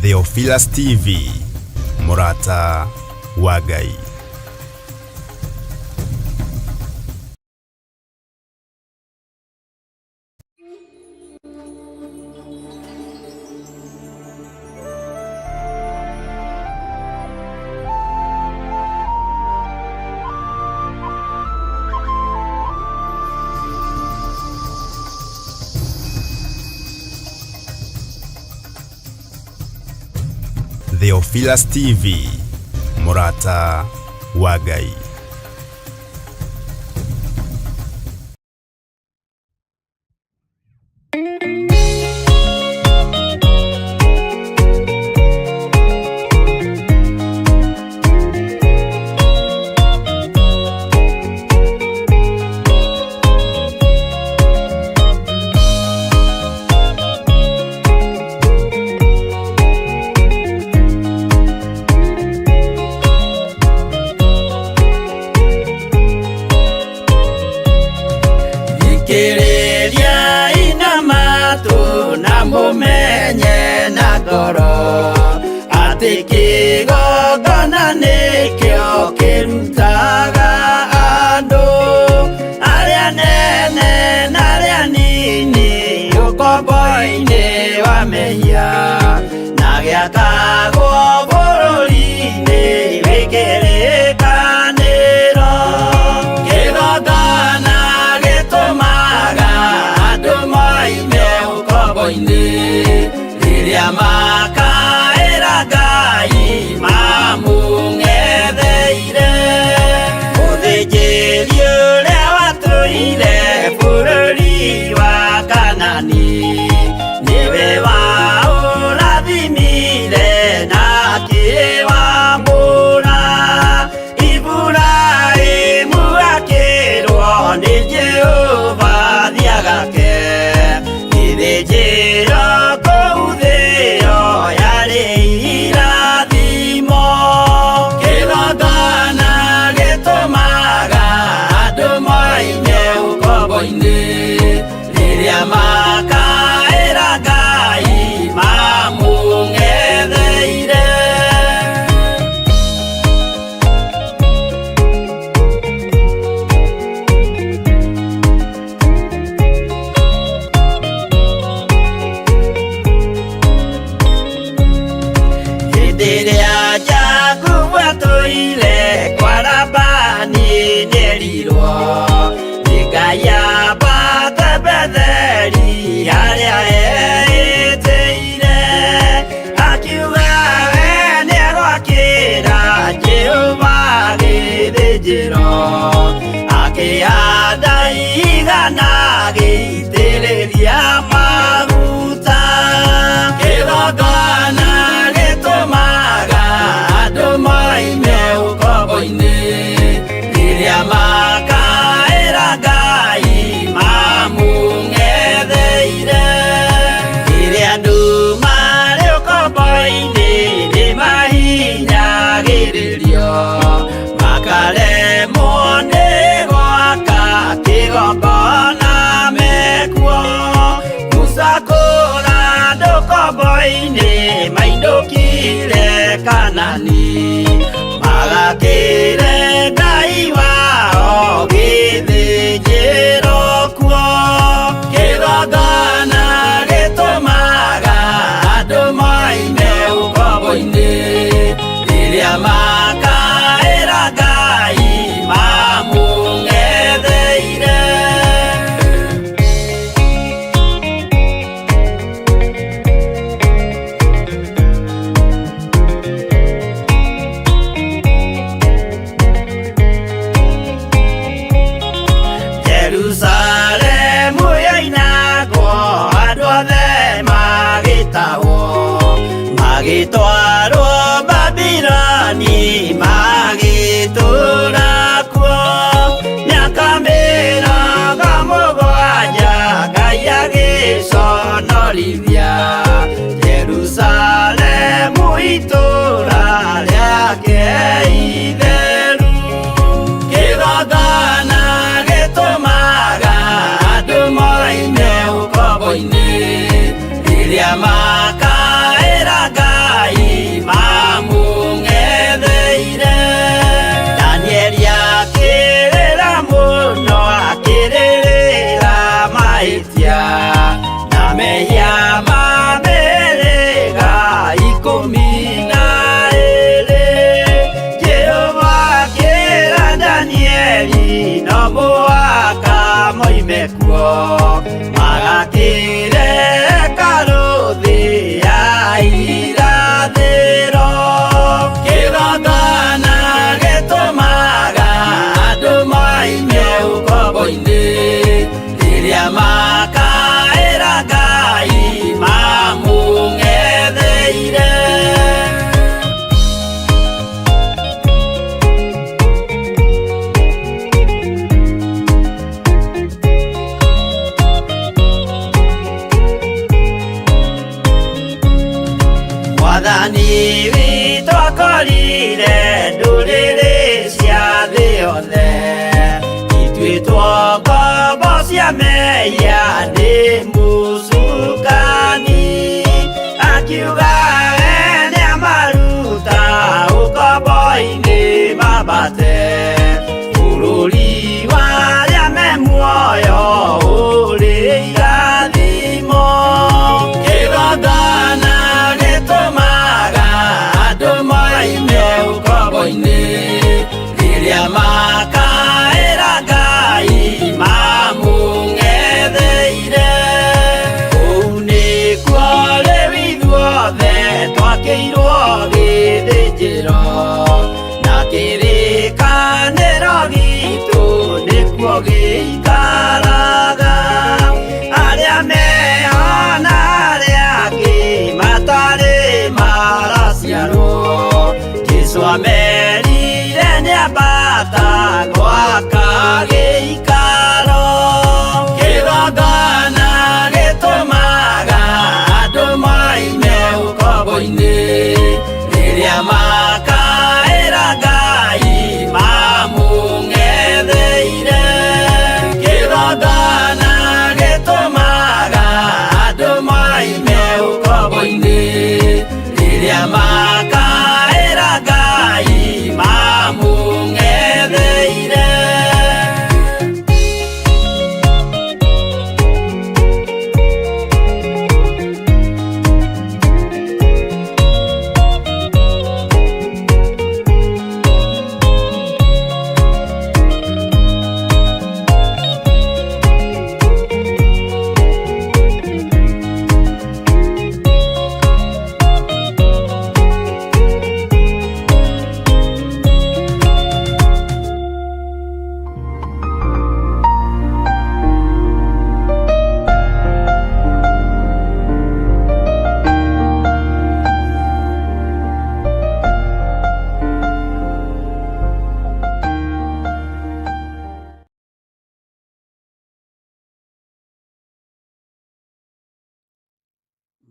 Theophilus TV, mũrata wa Ngai. Theophilus TV, mũrata wa Ngai. Thikĩrĩriai na matũ na mũmenye na ngoro atĩ kĩgongona nĩkĩo kĩrutaga andũ arĩa nene na arĩa nini ũkombo-inĩ wa mehia na gĩakagwo bũrũri-inĩ wĩ kĩrĩkanĩro. Kĩgongona gĩtũmaga andũ moime ũkombo-inĩ rĩrĩa makaĩra Ngai mamũng'etheire. Mũthĩnjĩri ũrĩa watũire bũrũri wa Kanani nĩwe waũrathimire na akĩwamũra. Iburahĩmu akĩrwo nĩ Jehova thiagake gĩthĩnjĩro kũu thĩo yarĩ irathimo. Kĩgongona gĩtũmaga andũ moime ũkombo-inĩ rĩrĩa makaĩra Ngai mamũng'etheire. Hĩndĩ ĩrĩa Jakubu atũire kwa Labani nĩerirwo nĩ Ngai ambate Betheli harĩa eĩtĩire, akiuga we nĩegwakĩra Jehova gĩthĩnjĩro, akĩhanda igana agĩitĩrĩria maguta. Kĩgongona gĩtũmaga andũ moime ũkombo-inĩ rĩrĩa makaĩra Ngai mamũng'etheire. Rĩrĩa andũ marĩ ũkombo-inĩ nĩmahinyagĩrĩrio makaremwo nĩ gwaka kĩgongona mekuo. Mehia ma mĩhĩrĩga 12 Jehova akĩra Danieli no mũhaka moime kuo magakĩre hekarũ thĩ ya irathĩro. Kĩgongona gĩtũmaga andũ moime ũkombo-inĩ rĩrĩa makaĩra Ngai mamũng'etheire. Mwathani witũ akorire ndũrĩrĩ cia thĩ yothe ituĩtwo ngombo cia mehia nĩ mũcukani akiuga we nĩamaruta ũkombo-inĩ mambate bũrũri wa arĩa me muoyo ũrĩ irathimo. Kĩgongona gĩtũmaga andũ moime ũkombo-inĩ rĩrĩa makaĩra Ngai mamũng'etheire. Kũu nĩkuo rĩu ithuothe twakĩirwo gĩthĩnjĩro na kĩrĩkanĩro gitũ nĩkuo gĩikaraga. Arĩa meho na arĩa angĩ matarĩ maraciarwo Jesũ amerire nĩambata gwaka gĩikaro. Kĩgongona gĩtũmaga andũ moime ũkombo-inĩ rĩrĩa makaĩra Ngai mamũng'etheire. Kĩgongona gĩtũmaga andũ moime ũkombo-inĩ rĩrĩa makaĩra Ngai mamũng'etheire.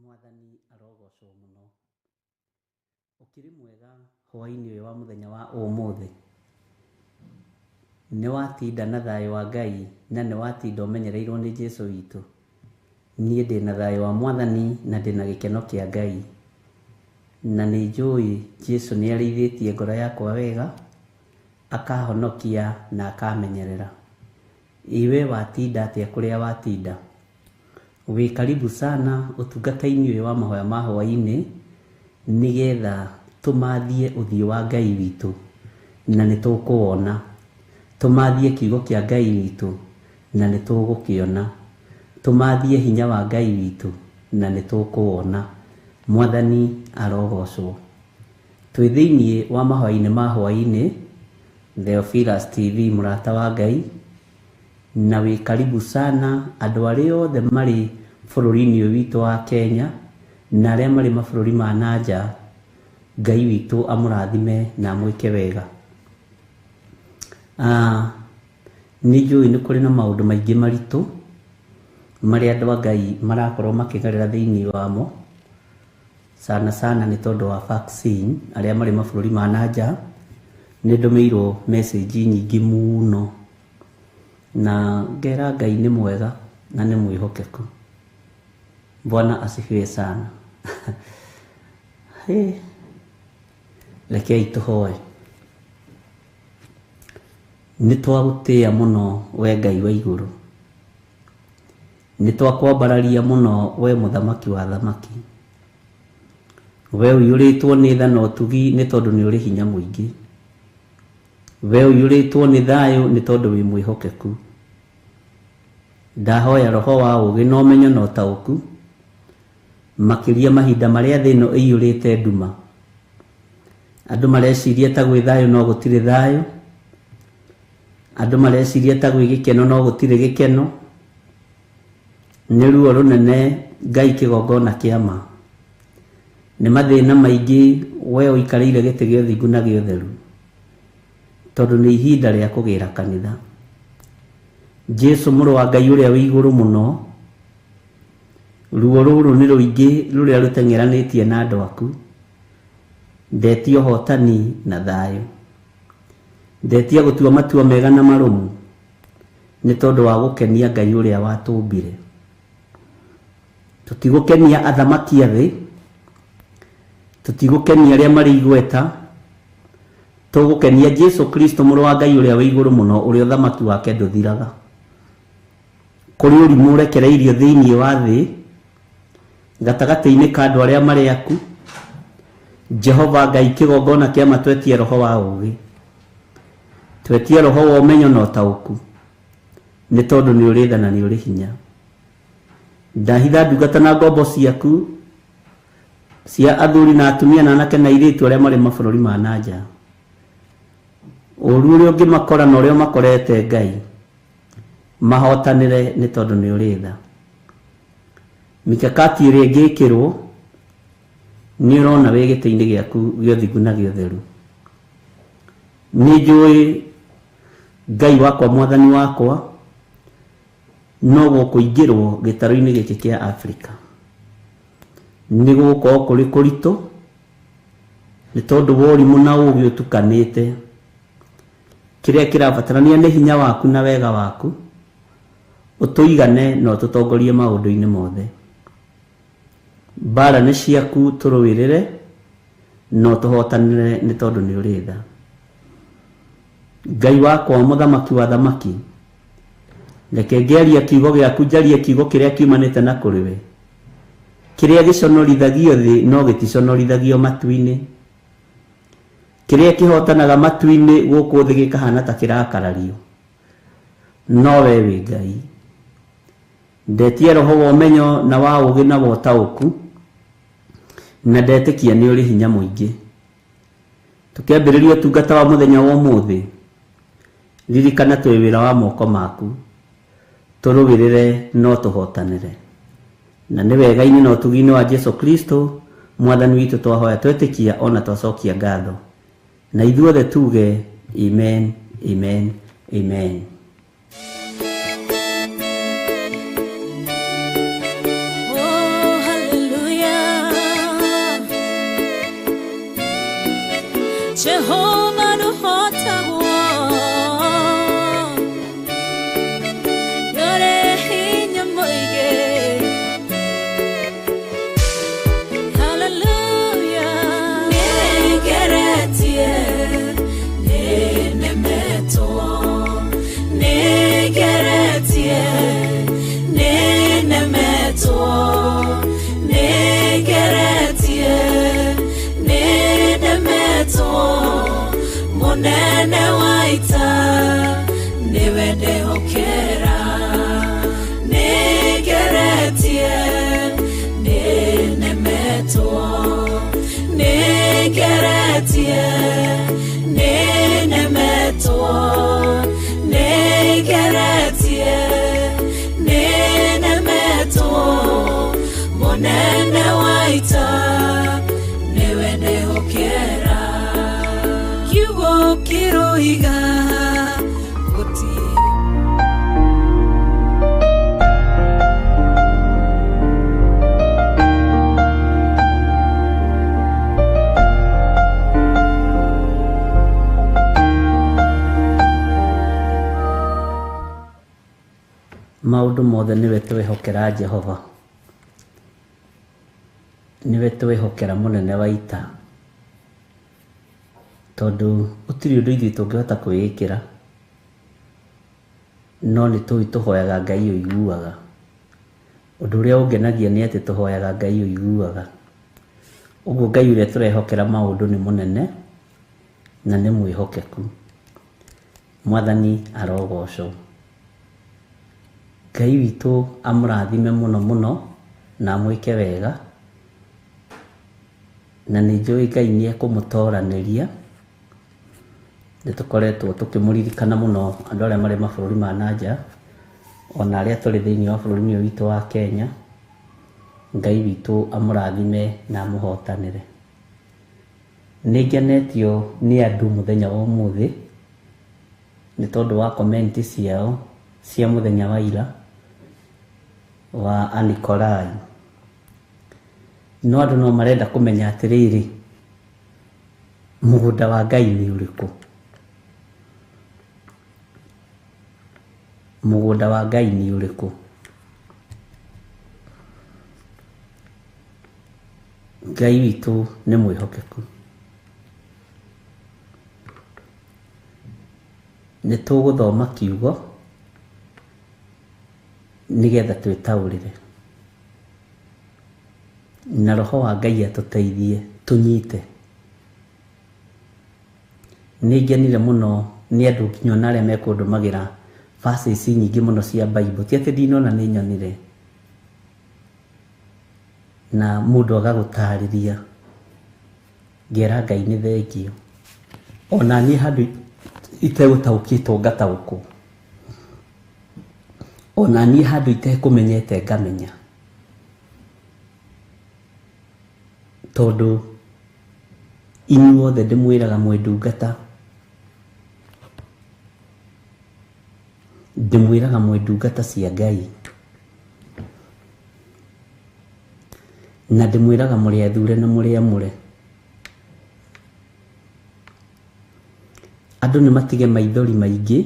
Mwathani arogocwo mũno. Ũkĩrĩ mwega hwaĩ-inĩ ũyũ wa mũthenya wa ũmũthĩ. Nĩ watinda na thayũ wa Ngai na nĩ watinda ũmenyereirwo nĩ Jesũ witũ. Niĩ ndĩna thayũ wa Mwathani na ndĩna gĩkeno kĩa Ngai. Na nĩ njũĩ Jesũ nĩ arĩithĩtie ngoro yakwa wega, akahonokia na akamenyerera. Iwe watinda atĩa kũrĩa watinda? Wĩ karibu sana ũtungata-inĩ ũyũ wa mahoya ma hwaĩ-inĩ nĩgetha tũmathie ũthiũ wa Ngai witũ na nĩ tũkũwona. Tũmathie kiugo kĩa Ngai witũ na nĩ tũgũkĩona. Tũmathie hinya wa Ngai witũ na nĩ tũkũwona. Mwathani arogocwo. Twĩ thĩiniĩ wa mahoya-inĩ ma hwaĩ-inĩ, Theophilus TV mũrata wa Ngai, na wĩ karibu sana andũ arĩa othe marĩ bũrũri-inĩ ũyũ witũ wa Kenya na arĩa marĩ mabũrũri ma na nja. Ngai witũ amũrathime na amwĩke wega. Nĩ njũĩ nĩ kũrĩ na maũndũ maingĩ maritũ marĩa andũ a Ngai marakorwo makĩgerera thĩiniĩ wamo, sana sana nĩ tondũ wa vaccine arĩa marĩ mabũrũri ma na nja. Nĩ ndũmĩirwo message nyingĩ mũno na ngera Ngai nĩ mwega na nĩ mwĩhokeku. Bwana asifiwe sana. Hey. Rekei tũhoe. Nĩ twagũtĩĩa mũno we Ngai wa igũrũ. Nĩ twakwambararia mũno we mũthamaki wa thamaki. We ũiyũrĩtwo nĩ tha na ũtugi nĩ tondũ nĩ ũrĩ hinya mũingĩ. We ũiyũrĩtwo nĩ thayũ nĩ tondũ wĩ mwĩhokeku. Ndahoya roho wa ũũgĩ na ũmenyo na ũtaũku, makĩria mahinda marĩa thĩ ĩno ĩiyũrĩte nduma. Andũ mareciria ta gwĩ thayũ no gũtirĩ thayũ. Andũ mareciria ta gwĩ gĩkeno no gũtirĩ gĩkeno. Nĩ ruo rũnene Ngai kĩgongona kĩa ma. Nĩ mathĩna maingĩ we ũikarĩire gĩtĩ gĩa ũthingu na gĩa ũtheru, tondũ nĩ ihinda rĩa kũgĩra kanitha. Jesu mũrũ wa Ngai ũrĩa wĩ igũrũ mũno, ruo rũrũ nĩ rũingĩ rũrĩa rũteng'eranĩtie na andũ aku. Ndetia ũhotani na thayũ. Ndetia gũtua matua mega na marũmu, nĩ tondũ wa gũkenia Ngai ũrĩa watũmbire. Tũtigũkenia athamaki a thĩ, tũtigũkenia arĩa marĩ igweta, tũgũkenia Jesu Kristo mũrũ wa Ngai ũrĩa wĩ igũrũ mũno, ũrĩa ũthamaki wake ndũthiraga. Kũrĩ ũrimũ ũrekereirio thĩinĩ wa thĩ, gatagatĩ-inĩ ka andũ arĩa marĩ aku. Jehova Ngai kĩgongona kĩa ma, twetie roho wa ũũgĩ, twetie roho wa ũmenyo na ũtaũku, nĩ tondũ nĩ ũrĩ tha na nĩ ũrĩ hinya. Ndahitha ndungata na ngombo ciaku cia athuri na atumia na anake na airĩtu arĩa marĩ mabũrũri ma na nja. Ũru ũrĩa ũngĩmakora na ũrĩa ũmakorete Ngai, mahotanĩre nĩ tondũ nĩ ũrĩ tha. Mikakati ĩrĩa ĩngĩkĩrwo nĩ ũrona wĩ gĩtĩ-inĩ gĩaku gĩa ũthingu na gĩa ũtheru. Nĩ njũĩ Ngai wakwa mwathani wakwa no gũkũingĩrwo gĩtarũ-inĩ gĩkĩ kĩa Afrika. Nĩ gũgũkorwo kũrĩ kũritũ nĩ tondũ wa ũrimũ na ũũgĩ ũtukanĩte. Kĩrĩa kĩrabatarania nĩ hinya waku na wega waku, ũtũigane na ũtũtongorie maũndũ-inĩ mothe. Mbara nĩ ciaku tũrũĩrĩre na ũtũhotanĩre nĩ tondũ nĩ ũrĩ tha. Ngai wakwa mũthamaki wa thamaki, reke ngĩaria kiugo gĩaku njarie kiugo kĩrĩa kiumanĩte na kũrĩ we. Kĩrĩa gĩconorithagio thĩ no gĩticonorithagio matu-inĩ. Kĩrĩa kĩhotanaga matu-inĩ gũkũ thĩ gĩkahana ta kĩrakarario. No we wĩ Ngai. Ndetie roho wa ũmenyo na wa ũũgĩ na wa ũtaũku, na ndetĩkia nĩ ũrĩ hinya mũingĩ. Tũkĩambĩrĩria ũtungata wa mũthenya wa ũmũthĩ, ririkana twĩ wĩra wa moko maku, tũrũĩrĩre no tũhotanĩre. Na nĩ wega-inĩ na ũtugi-inĩ wa Jesu Kristo mwathani witũ twahoya twetĩkia ona twacokia ngatho. Na ithuothe tuge amen, amen, amen. Oh, hallelujah. Jehovah nũhotagwo, nĩũrĩ hinya mũingĩ. Hallelujah. Nĩngeretie, nĩnemetwo, nĩngeretie, nĩnemetwo, nĩngeretie, nĩnemetwo. Mũnene wa ita nĩwe ndehokera. Nĩngeretie, nĩnemetwo, nĩngeretie, nĩnemetwo, nĩngeretie, nĩnemetwo. Mũnene wa ita nĩwe ndehokera. Kiugo kĩroiga gũtirĩ. Maũndũ mothe nĩwe twehokera Jehova, nĩwe twehokera mũnene wa ita, tondũ gũtirĩ ũndũ ithuĩ tũngĩhota kwĩĩkĩra, no nĩ tũĩ tũhoyaga Ngai ũiguaga. Ũndũ ũrĩa ũngenagia nĩ atĩ tũhoyaga Ngai ũiguaga. Ũguo Ngai ũrĩa tũrehokera maũndũ nĩ mũnene na nĩ mwĩhokeku. Mwathani arogocwo. Ngai witũ amũrathime mũno mũno na amwĩke wega, na nĩ njũĩ Ngai nĩ ekũmũtoranĩria. Nĩ tũkoretwo tũkĩmũririkana mũno andũ arĩa marĩ mabũrũri ma na nja, ona arĩa tũrĩ thĩinĩ wa bũrũri ũyũ witũ wa Kenya. Ngai witũ amũrathime na amũhotanĩre. Nĩ ngenetio nĩ andũ mũthenya wa ũmũthĩ nĩ tondũ wa comment ciao cia mũthenya wa ira wa Anikolai. No andũ no marenda kũmenya atĩrĩrĩ, mũgũnda wa Ngai nĩ ũrĩkũ? Mũgũnda wa Ngai nĩ ũrĩkũ? Ngai witũ nĩ mwĩhokeku. Nĩ tũgũthoma kiugo nĩgetha twĩtaũrĩre, na roho wa Ngai atũteithie tũnyite. Nĩ ngenire mũno nĩ andũ nginya ona arĩa mekũndũmagĩra verses nyingĩ mũno cia Bible, ti atĩ ndinona, nĩ nyonire, na mũndũ agagũtarĩria, ngera Ngai nĩ thengio. Ona niĩ handũ itegũtaũkĩtwo ngataũkwo, ona niĩ handũ itekũmenyete ngamenya, tondũ inyuothe ndĩmwĩraga mwĩ ndungata, ndĩmwĩraga mwĩ ndungata cia Ngai, na ndĩmwĩraga mũrĩ athure na mũrĩ amũre. Andũ nĩ matige maithori maingĩ,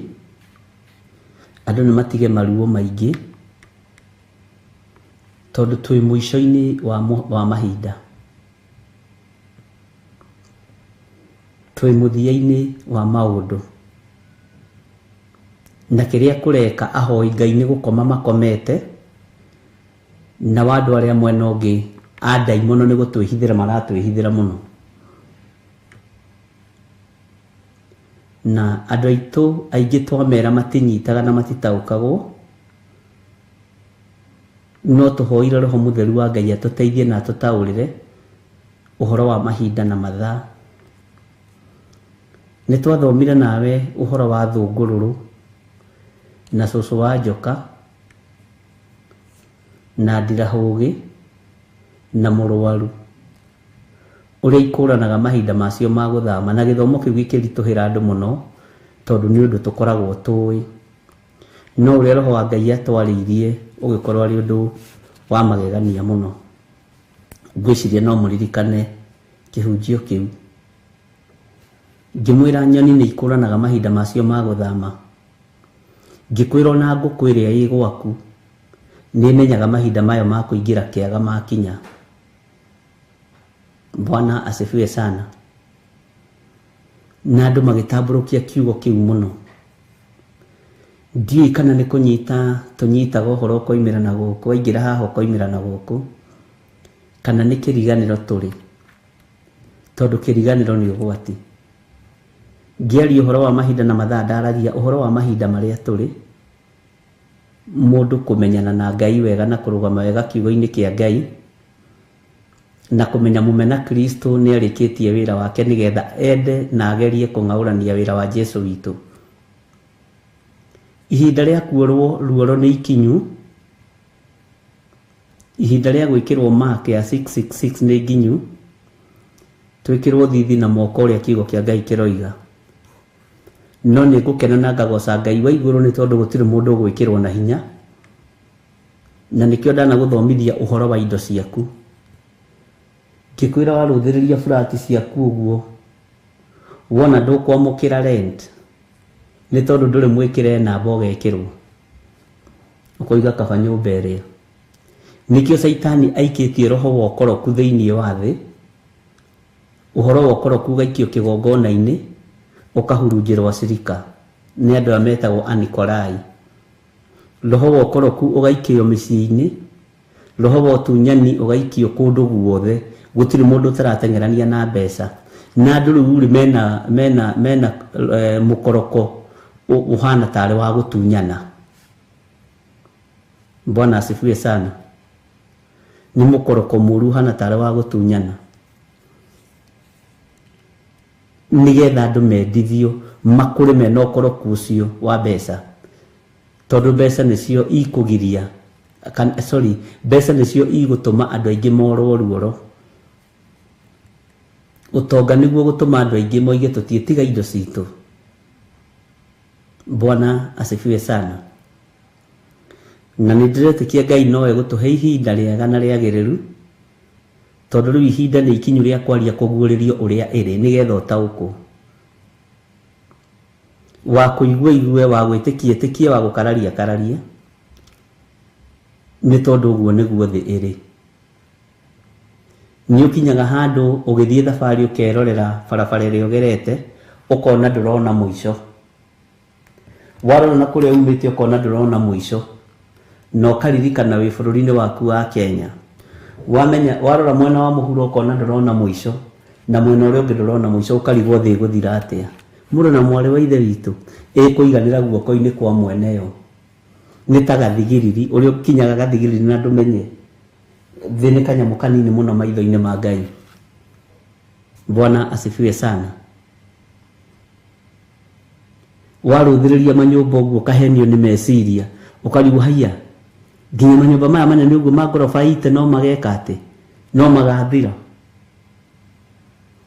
andũ nĩ matige maruo maingĩ, tondũ twĩ mũico-inĩ wa mahinda, twĩ mũthia-inĩ wa maũndũ, na kĩrĩa kũreka ahoi Ngai nĩ gũkoma makomete, na andũ arĩa mwena ũngĩ a ndaimono nĩ gũtwĩhithĩra maratwĩhithĩra mũno. Na andũ aitũ aingĩ twamera matinyitaga na matitaũkagwo, no tũhoire roho mũtheru wa Ngai atũteithie na atũtaũrĩre ũhoro wa mahinda na mathaa. Nĩ twathomire nawe ũhoro wa thũngũrũrũ na cũcũ wa njoka na ndirahũgĩ na mũrwaru, ũrĩa ikũranaga mahinda macio ma gũthama, na gĩthomo kĩu gĩkĩritũhĩra andũ mũno tondũ nĩ ũndũ tũkoragwo tũĩ, no ũrĩa roho wa Ngai atwarĩirie ũgĩkorwo arĩ ũndũ wa magegania mũno. Ngwĩciria no mũririkane kĩhunjio kĩu. Ngĩmwĩra nyoni nĩ ikũranaga mahinda macio ma gũthama, ngĩkwĩra ona ngũkũ ĩrĩa ĩ gwaku nĩ ĩmenyaga mahinda mayo ma kũingĩra kĩaga makinya. Bwana asifiwe sana. Na andũ magĩtambũrũkia kiugo kĩu mũno. Ndiũĩ kana nĩ kũnyita tũnyitaga ũhoro ũkoimĩra na gũkũ, waingĩra haha ũkoimĩra na gũkũ, kana nĩ kĩriganĩro tũrĩ, tondũ kĩriganĩro nĩ ũgwati. Ngĩaria ũhoro wa mahinda na mathaa, ndaragia ũhoro wa mahinda marĩa tũrĩ, mũndũ kũmenyana na Ngai wega na kũrũgama wega kiugo-inĩ kĩa Ngai, na kũmenya mũmena Kristo nĩ arĩkĩtie wĩra wake nĩgetha ende na agerie kũng'aũrania wĩra wa Jesu witũ. Ihinda rĩa kuorwo ruoro nĩ ikinyu, ihinda rĩa gwĩkĩrwo mark ya 666 nĩ nginyu, twĩkĩrwo thithi na moko ũrĩa kiugo kĩa Ngai kĩroiga. No nĩ ngũkena na ngagoca Ngai wa igũrũ nĩ tondũ gũtirĩ mũndũ ũgwĩkĩrwo na hinya, na nĩkĩo ndanagũthomithia ũhoro wa indo ciaku. Ngĩkwĩra warũthĩrĩria flat ciaku ũguo, wona ndũkwamũkĩra rent nĩ tondũ ndũrĩ mwĩkĩre namba ũgekĩrwo, ũkoiga kaba nyũmba ĩrĩa. Nĩkĩo Caitani aikĩtie roho wa ũkoroku thĩinĩ wa thĩ, ũhoro wa ũkoroku ũgaikio kĩgongona-inĩ, ũkahurunjĩrwo acirika nĩ andũ arĩa metagwo Anikolai. Roho wa ũkoroku ũgaikio mĩciĩ-inĩ, Roho wa ũtunyani ũgaikio kũndũ guothe. Gũtirĩ mũndũ ũtarateng'erania na mbeca. Na andũ rĩu rĩ mena mũkoroko ũhana tarĩ wa gũtunyana. Bwana asifiwe sana. Nĩ mũkoroko mũru ũhana tarĩ wa gũtunyana. Nĩgetha andũ mendithio makũre mena ũkoroku ũcio wa mbeca. Tondũ mbeca nĩcio ikũgiria, sorry, mbeca nĩcio igũtũma andũ aingĩ morwo ruoro. Ũtonga nĩguo gũtũma andũ aingĩ moige tũtiĩtiga indo citũ. Bwana asifiwe sana. Na nĩ ndĩretĩkia Ngai no egũtũhe ihinda rĩega na rĩagĩrĩru, tondũ rĩu ihinda nĩ ikinyu rĩa kwaria kũguũrĩrio ũrĩa ĩrĩ nĩgetha ũtaũkwo. Wa kũigua igue, wa gwĩtĩkia ĩtĩkie, wa gũkararia kararie, nĩ tondũ ũguo nĩguo thĩ ĩrĩ. Nĩ ũkinyaga handũ ũgĩthiĩ thabarĩ ũkerorera barabara ĩrĩa ũgerete, ũkona ndũrona mũico. Warora na kũrĩa umĩte ũkona ndũrona mũico, na ũkaririkana wĩ bũrũri-inĩ waku wa Kenya. Wamenya warora mwena wa mũhuro ũkona ndũrona mũico, na mwena ũrĩa ũngĩ ndũrona mũico, ũkarigwo thĩ ĩgũthira atĩa. Mũrũ na mwarĩ wa ithe witũ ĩkũiganĩra guoko-inĩ kwa mweneyo. Nĩ ta gathigiriri, ũrĩa ũkinyaga gathigiriri na ndũmenye. Thĩ nĩ kanyamũ kanini mũno maitho-inĩ ma Ngai. Bwana asifiwe sana. Warũthĩrĩria manyũmba ũguo ũkahenio nĩ meciria, ũkarigwo haiya, nginya manyũmba maya manene ũguo ma ngoroba ite no mageka atĩ, no magathira.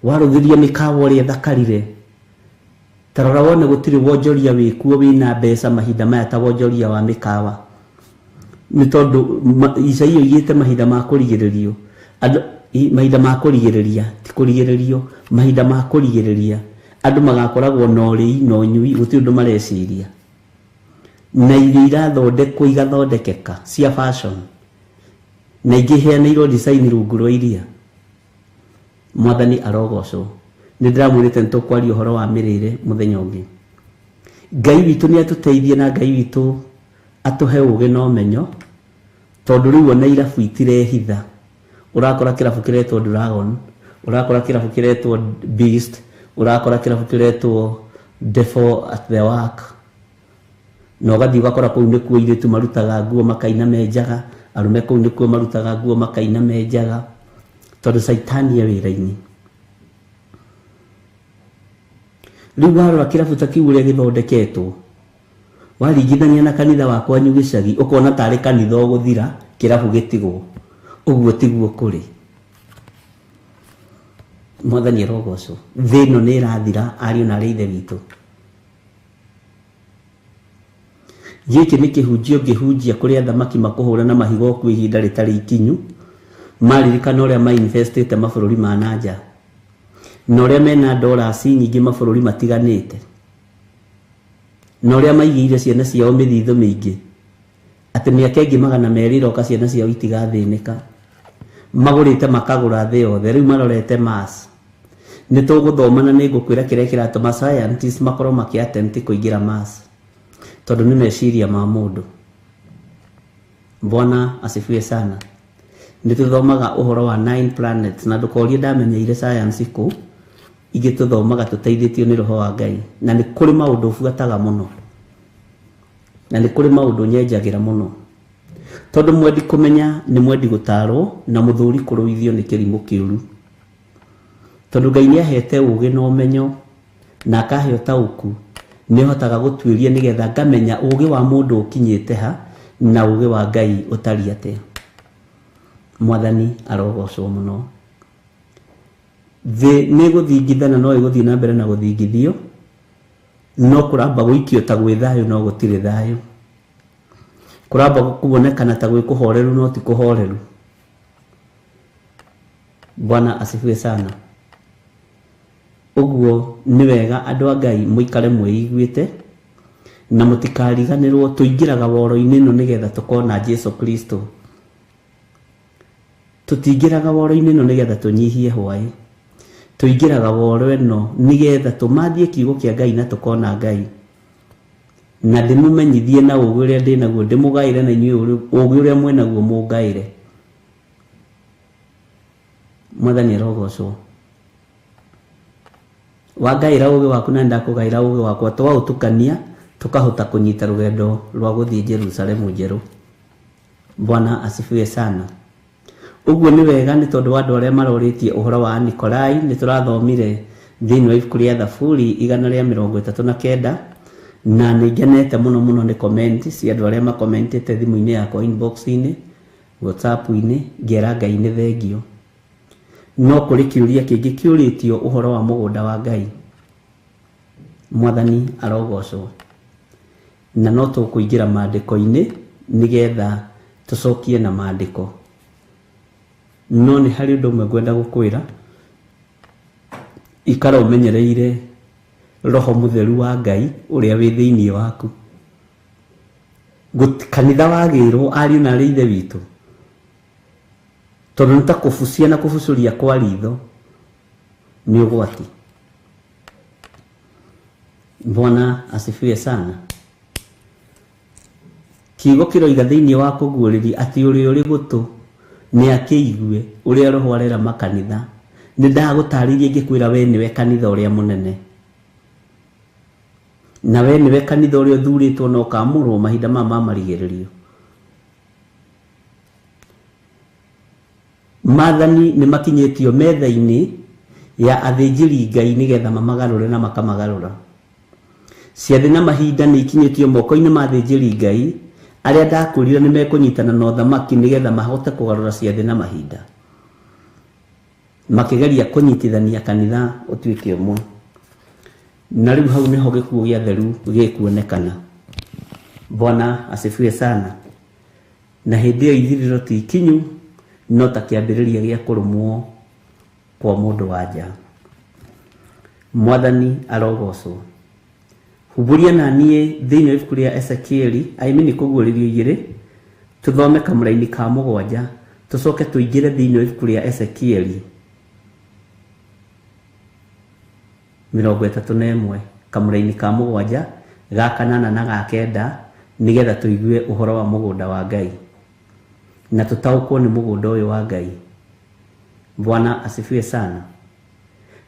Warũthĩrĩria mĩkawa ũrĩa ĩthakarire, ta rora wone gũtirĩ wonjoria wĩkuo wĩna mbeca mahinda maya ta wonjoria wa mĩkawa. Nĩ tondũ Isaia oigĩte mahinda ma kũrigĩrĩrio, andũ mahinda ma kũrigĩrĩria, ti kũrigĩrĩrio, mahinda ma kũrigĩrĩria, andũ magakoragwo na ũrĩi na ũnyui, gũtirĩ ũndũ mareciria. Na irio irathondekwo igathondekeka cia fashion, na ingĩ iheanĩirwo design rungu rwa iria. Mwathani arogocwo. Nĩ ndĩramwĩrĩte nĩ tũkwaria ũhoro wa mĩrĩre mũthenya ũngĩ. Ngai witũ nĩ atũteithie na Ngai witũ atũhe ũgĩ na ũmenyo, tondũ rĩu ona irabu itirehitha. Ũrakora kĩrabu kĩretwo Dragon, ũrakora kĩrabu kĩretwo Beast, ũrakora kĩrabu kĩretwo Devil at the Work. Na ũgathiĩ ũgakora kũu nĩkuo airĩtu marutaga nguo makaina menjaga, arũme kũu nĩkuo marutaga nguo makaina menjaga, tondũ caitani e wĩra-inĩ. Rĩu warora kĩrabu ta kĩu ũrĩa gĩthondeketwo, waringithania na kanitha wa kwanyu gĩcagi, ũkona tarĩ kanitha ũgũthira, kĩrabu gĩtigwo. Ũguo tiguo kũrĩ. Mwathani arogocwo. Thĩ ĩno nĩ ĩrathira, ariũ na arĩ ithe witũ. Gĩkĩ nĩ kĩhunjio ngĩhunjia kũrĩa athamaki makũhũra na mahiga o kwĩ ihinda rĩtarĩ ikinyu, maririkana ũrĩa mainvestĩte mabũrũri ma na nja, na ũrĩa mena dollars nyingĩ mabũrũri matiganĩte, na ũrĩa maigĩire ciana ciao mĩthithũ mĩingĩ, atĩ mĩaka ĩngĩ 200 ĩroka ciana ciao itigathĩnĩka. Magũrĩte makagũra thĩ yothe, rĩu marorete Mars. Nĩ tũgũthoma na nĩ ngũkwĩra kĩrĩa kĩratũma scientists makorwo makĩ attempt kũingĩra Mars, tondũ nĩ meciria ma mũndũ. Bwana asifiwe sana. Nĩ tũthomaga ũhoro wa 9 planets, na ndũkorie ndamenyeire science kũ, ingĩ tũthomaga tũteithĩtio nĩ roho wa Ngai. Na nĩ kũrĩ maũndũ buataga mũno, na nĩ kũrĩ maũndũ nyenjagĩra mũno, tondũ mwendi kũmenya nĩ mwendi gũtarwo, na mũthũri kũrũithio nĩ kĩrimũ kĩũru. Tondũ Ngai nĩ ahete ũgĩ na ũmenyo, na akahe ũtaũku, nĩ hotaga gũtuĩria nĩgetha ngamenya ũgĩ wa mũndũ ũkinyĩte ha, na ũgĩ wa Ngai ũtariĩ atĩa. Mwathani arogocwo mũno. Thĩ nĩ ĩgũthingithana, no ĩgũthiĩ na mbere na gũthingithio, no kũramba gũikio ta gwĩ thayũ, no gũtirĩ thayũ. Kũramba kuonekana ta gwĩ kũhoreru, no ti kũhoreru. Bwana asifiwe sana. Ũguo nĩ wega andũ a Ngai mũikare mwĩiguĩte, na mũtikariganĩrwo tũingĩraga woro-inĩ ĩno nĩgetha tũkona Jesu Kristo. Tũtingĩraga woro-inĩ ĩno nĩgetha tũnyihie hwaĩ. Tũingĩraga woro ĩno nĩgetha tũmathie kiugo kĩa Ngai na tũkona Ngai. Na ndĩmũmenyithie na ũgĩ ũrĩa ndĩnaguo, ndĩmũgaĩre na inyuĩ ũgĩ ũrĩa mwĩnaguo mũngaĩre. Mwathani arogocwo. Wangaĩra ũgĩ waku na ndakũgaĩra ũgĩ wakwa, twaũtukania tũkahota kũnyita rũgendo rwa gũthiĩ Jerusalemu njerũ. Bwana asifiwe sana. Ũguo nĩ wega nĩ tondũ wa andũ arĩa marorĩtie ũhoro wa Nikolai. Nĩ tũrathomire thĩinĩ wa ibuku rĩa Thaburi 139, na nĩ ngenete mũno mũno nĩ comment cia andũ arĩa makomentĩte thimũ-inĩ yakwa, inbox-inĩ, WhatsApp-inĩ, ngera Ngai nĩ thengio. No kũrĩ kĩũria kĩngĩ kĩũrĩtio ũhoro wa mũgũnda wa Ngai. Mwathani arogocwo. Na no tũkũingĩra maandĩko-inĩ nĩgetha tũcokie na maandĩko. No nĩ harĩ ũndũ ũmwe ngwenda gũkwĩra, ikara ũmenyereire roho mũtheru wa Ngai ũrĩa wĩ thĩinĩ waku. Kanitha wagĩrwo ariũ na arĩ ithe witũ, tondũ nĩ ta kũbucia na kũbucũria kwa ritho nĩ ũgwati. Bwana asifiwe sana. Kiugo kĩroiga thĩinĩ wa kũguũrĩria atĩ ũrĩa ũrĩ gũtũ nĩ akĩigue ũrĩa roho arera makanitha. Nĩ ndagũtarĩirie ngĩkwĩra we nĩwe kanitha ũrĩa mũnene, na we nĩwe kanitha ũrĩa ũthurĩtwo na ũkamũrwo mahinda maya ma marigĩrĩrio. Maathani nĩ makinyĩtio metha-inĩ ya athĩnjĩri Ngai nĩgetha mamagarũre na makamagarũra. Ciathĩ na mahinda nĩ ikinyĩtio moko-inĩ ma athĩnjĩri Ngai arĩa ndakwĩrire nĩ mekũnyitana na ũthamaki nĩgetha mahote kũgarũra ciathĩ na mahinda, makĩgeria kũnyitithania kanitha ũtuĩke ũmwe. Na rĩu hau nĩho gĩkuũ gĩa theru gĩkuonekana. Bwana asifiwe sana. Na hĩndĩ ĩyo ithirĩro ti ikinyu, no ta kĩambĩrĩria gĩa kũrũmwo kwa mũndũ wa nja. Mwathani arogocwo. Humbũria na niĩ thĩinĩ wa ibuku rĩa Ezekieli, I mean kũguũrĩrio igĩrĩ, tũthome kamũraini ka 7, tũcoke tũingĩre thĩinĩ wa ibuku rĩa Ezekieli 31, kamũraini ka 7, ga 8 na ga 9, nĩgetha tũigue ũhoro wa mũgũnda wa Ngai na tũtaũkwo nĩ mũgũnda ũyũ wa Ngai. Bwana asifiwe sana.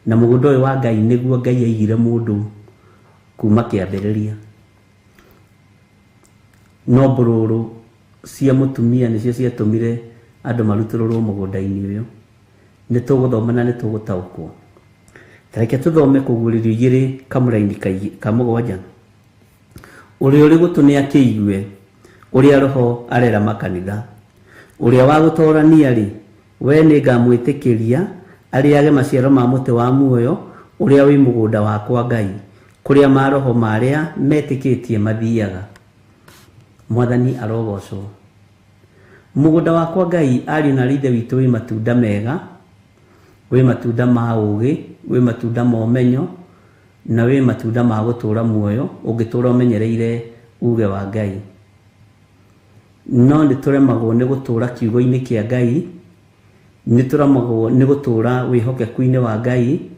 Na mũgũnda ũyũ wa Ngai nĩguo Ngai aigire mũndũ kuma kĩambĩrĩria. No mbũrũrũ cia mũtumia nĩcio ciatũmire andũ marutũrũrwo mũgũnda-inĩ ũyũ. Nĩ tũgũthoma na nĩ tũgũtaũkwo. Ta reke tũthome kũguũrĩrio igĩrĩ kamũraini ka 7. Ũrĩa ũrĩ gũtũ nĩ akĩigue ũrĩa roho arera makanitha. Ũrĩa wa gũtorania-rĩ, we nĩngamwĩtĩkĩria arĩage maciaro ma mũtĩ wa muoyo ũrĩa wĩ mũgũnda wakwa Ngai, kũrĩa maroho marĩa metĩkĩtie mathiaga. Mwathani arogocwo. Mũgũnda wakwa Ngai, ariũ na arĩ ithe witũ, wĩ matunda mega, wĩ matunda ma ũũgĩ, wĩ matunda ma ũmenyo, na wĩ matunda ma gũtũũra muoyo ũngĩtũũra ũmenyereire uge wa Ngai. No nĩ tũremagwo nĩ gũtũũra kiugo-inĩ kĩa Ngai, nĩ tũremagwo nĩ gũtũũra wĩhokeku-inĩ wa Ngai,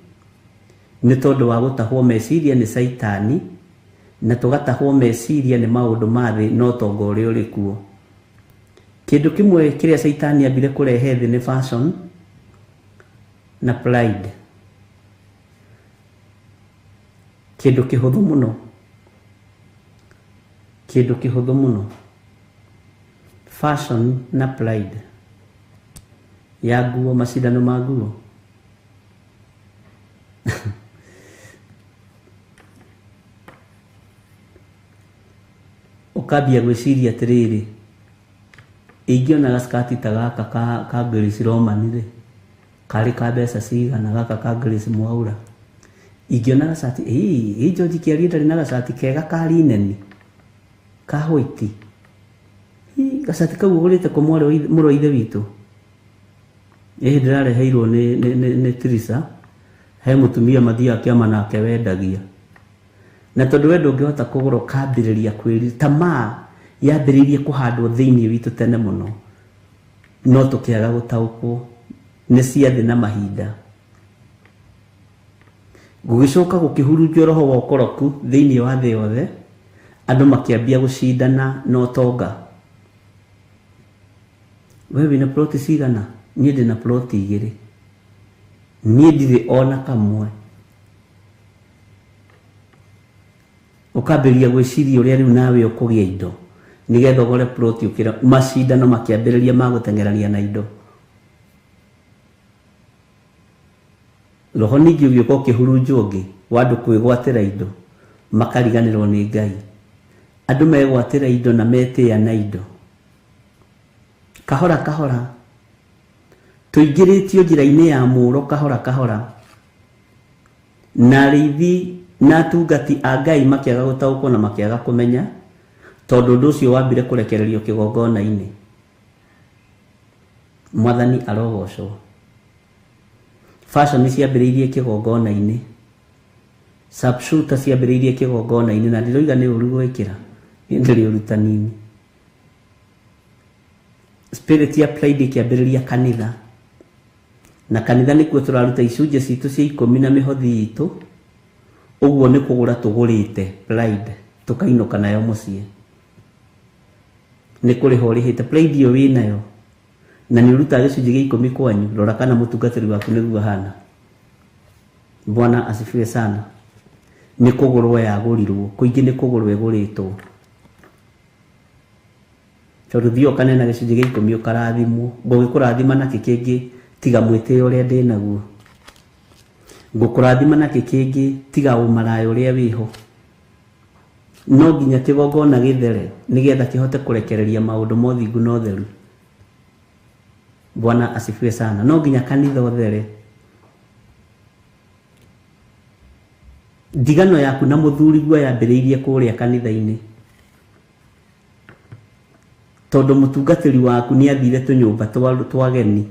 nĩ tondũ wa gũtahwo meciria nĩ Caitani, na tũgatahwo meciria nĩ maũndũ ma thĩ na ũtonga ũrĩa ũrĩ kuo. Kĩndũ kĩmwe kĩrĩa Caitani ambire kũrehe thĩ nĩ fashion na pride. Kĩndũ kĩhũthũ mũno, kĩndũ kĩhũthũ mũno, fashion na pride ya nguo, macindano ma nguo. Ũkambia gwĩciria atĩrĩrĩ, ingĩona gacikati ta gaka ka Grace Roman rĩ, karĩ ka mbeca cigana? Gaka ka Grace Mwaura ingĩona gacati, ĩ George Kĩarie ndarĩ na gacati kega ka linen ka white. Gacati kau ũgũrĩte kũ mũrũ wa ithe witũ? Ĩ ndĩrareheirwo nĩ Trisa, he mũtumia mathiaga kĩama nake wendagia. Na tondũ we ndũngĩhota kũgũra, ũkambĩrĩria kwĩri tamaa yambĩrĩirie kũhandwo thĩinĩ witũ tene mũno, no tũkĩaga gũtaũkwo nĩ ciathĩ na mahinda. Gũgĩcoka gũkĩhurunjwo roho wa ũkoroku thĩinĩ wa thĩ yothe, andũ makĩambia gũcindana na ũtonga. We wĩna ploti cigana? Niĩ ndĩna ploti 2. Niĩ ndirĩ ona kamwe. Ũkambĩrĩria gwĩciria ũrĩa rĩu nawe ũkũgĩa indo nĩgetha ũgũre plot ũkĩra macindano makĩambĩrĩria ma gũteng'erania na indo. Roho ningĩ ũgĩũka ũkĩhurunjwo ũngĩ wa andũ kwĩgwatĩra indo makariganĩrwo nĩ Ngai. Andũ megwatĩra indo na metĩĩa na indo. Kahora kahora tũingĩrĩtio njĩra-inĩ ya mũro kahora kahora, na arĩithi na atungati a Ngai makĩaga gũtaũkwo na makĩaga kũmenya, tondũ ũndũ ũcio wambire kũrekererio kĩgongona-inĩ. Mwathani arogocwo. Fashion ciambĩrĩirie kĩgongona-inĩ, sharpshooter ciambĩrĩirie kĩgongona-inĩ, na ndiroiga nĩ ũru gwĩkĩra, niĩ ndĩrĩ ũrutani-inĩ. Spirit ya pride ĩkĩambĩrĩria kanitha, na kanitha nĩkuo tũraruta icunjĩ citũ cia 10 na mĩhothi itũ. Ũguo nĩ kũgũra tũgũrĩte pride tũkainũka nayo mũciĩ. Nĩ kũrĩha ũrĩhĩte pride ĩyo wĩnayo, na nĩ ũrutaga gĩcunjĩ gĩa 10 kwanyu. Rora kana mũtungatĩri waku nĩguo ahana. Bwana asifiwe sana. Nĩ kũgũrwo yagũrirwo, kũingĩ nĩ kũgũrwo ĩgũrĩtwo. Tondũ thiĩ ũkanena gĩcunjĩ gĩa 10 ũkarathimwo, ngũgĩkũrathima nakĩ kĩngĩ tiga mwĩtĩo ũrĩa ndĩnaguo, ngũkũrathima nakĩ kĩngĩ tiga ũmaraya ũrĩa wĩho. No nginya kĩgongona gĩthere nĩgetha kĩhote kũrekereria maũndũ ma ũthingu na ũtheru. Bwana asifiwe sana. No nginya kanitha ũthere. Ndigano yaku na mũthuriguo yambĩrĩirie kũrĩa kanitha-inĩ, tondũ mũtungatĩri waku nĩ athire tũnyũmba twa ageni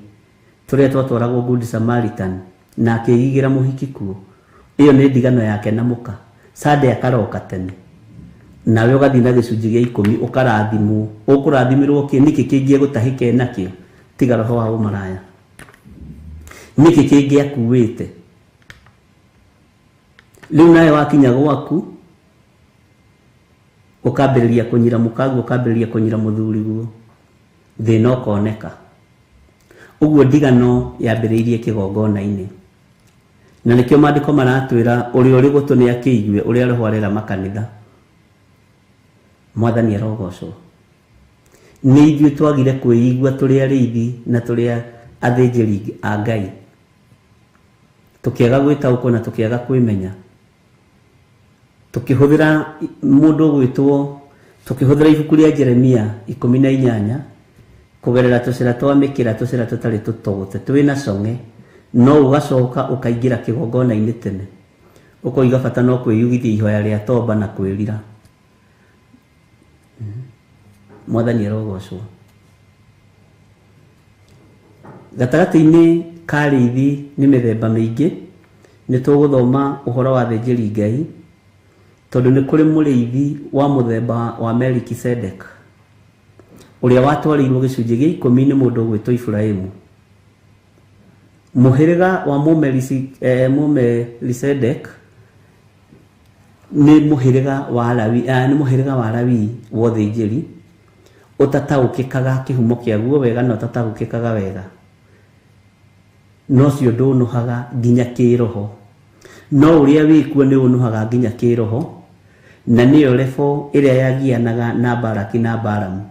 tũrĩa twatwaragwo Good Samaritan na akĩigĩra mũhiki kuo. Ĩyo nĩ ndigano yake na mũka. Sunday akaroka tene, nawe ũgathiĩ na gĩcunjĩ gĩa 10 ũkarathimwo. Ũkũrathimĩrwo kĩ? Nĩkĩ kĩngĩ egũtahĩke nakĩo tiga roho wa ũmaraya? Nĩkĩ kĩngĩ akuĩte? Rĩu nawe wakinya gwaku ũkambĩrĩria kũnyira mũkaguo, ũkambĩrĩria kũnyira mũthuriguo, thĩna ũkoneka. Ũguo ndigano yambĩrĩirie kĩgongona-inĩ, na nĩkĩo maandĩko maratwĩra ũrĩa ũrĩ gũtũ nĩ akĩigue ũrĩa roho arera makanitha. Mwathani arogocwo. Nĩ ithuĩ twagire kwĩigua tũrĩ arĩithi na tũrĩ athĩnjĩri a Ngai, tũkĩaga gwĩtaũkwo na tũkĩaga kwĩmenya, tũkĩhũthĩra mũndũ ũgwĩtwo, tũkĩhũthĩra ibuku rĩa Jeremia 18 kũgerera tũcĩra twa mĩkĩra, tũcĩra tũtarĩ tũtogote twĩna cong'e, no ũgacoka ũkaingĩra kĩgongona-inĩ tene, ũkoiga bata no kwĩyugithia ihoya rĩa tomba na kwĩrira. Mwathani arogocwo. Gatagatĩ-inĩ ka arĩithi nĩ mĩthemba mĩingĩ. Nĩ tũgũthoma ũhoro wa athĩnjĩri Ngai, tondũ nĩ kũrĩ mũrĩithi wa mũthemba wa Melkisedek ũrĩa watwarĩirwo gĩcunjĩ gĩa 10 nĩ mũndũ ũgwĩtwo Iburahĩmu. Mũhĩrĩga wa Mũmelisedek nĩ mũhĩrĩga wa Lawi, nĩ mũhĩrĩga wa Lawi wa ũthĩnjĩri ũtataũkĩkaga kĩhumo kĩaguo wega na ũtataũkĩkaga wega, no ũcio ndũnũhaga nginya kĩroho, no ũrĩa wĩkuo nĩ ũnũhaga nginya kĩroho, na nĩyo rebo ĩrĩa yagianaga na Baraki na Balamu.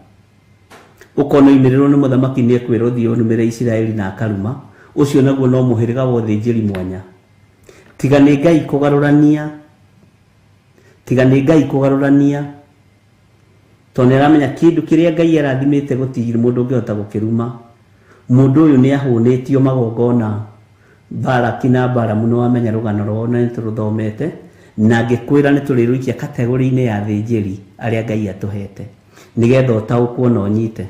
Ũkona oimĩrĩrwo nĩ mũthamaki nĩ ekwĩrwo thiĩ ũnumĩre Isiraeli na akaruma, ũcio naguo no mũhĩrĩga wa ũthĩnjĩri mwanya. Tiga nĩ Ngai kũgarũrania, tiga nĩ Ngai kũgarũrania, tondũ nĩ aramenya kĩndũ kĩrĩa Ngai arathimĩte gũtirĩ mũndũ ũngĩhota gũkĩruma. Mũndũ ũyũ nĩ ahũnĩtio magongona Baraki na Balamu, nĩ wamenya rũgano rwao na nĩ tũrũthomete, na ngĩkwĩra nĩ tũrĩrũikia kategori-inĩ ya athĩnjĩri arĩa Ngai atũhete nĩgetha ũtaũkwo na ũnyite.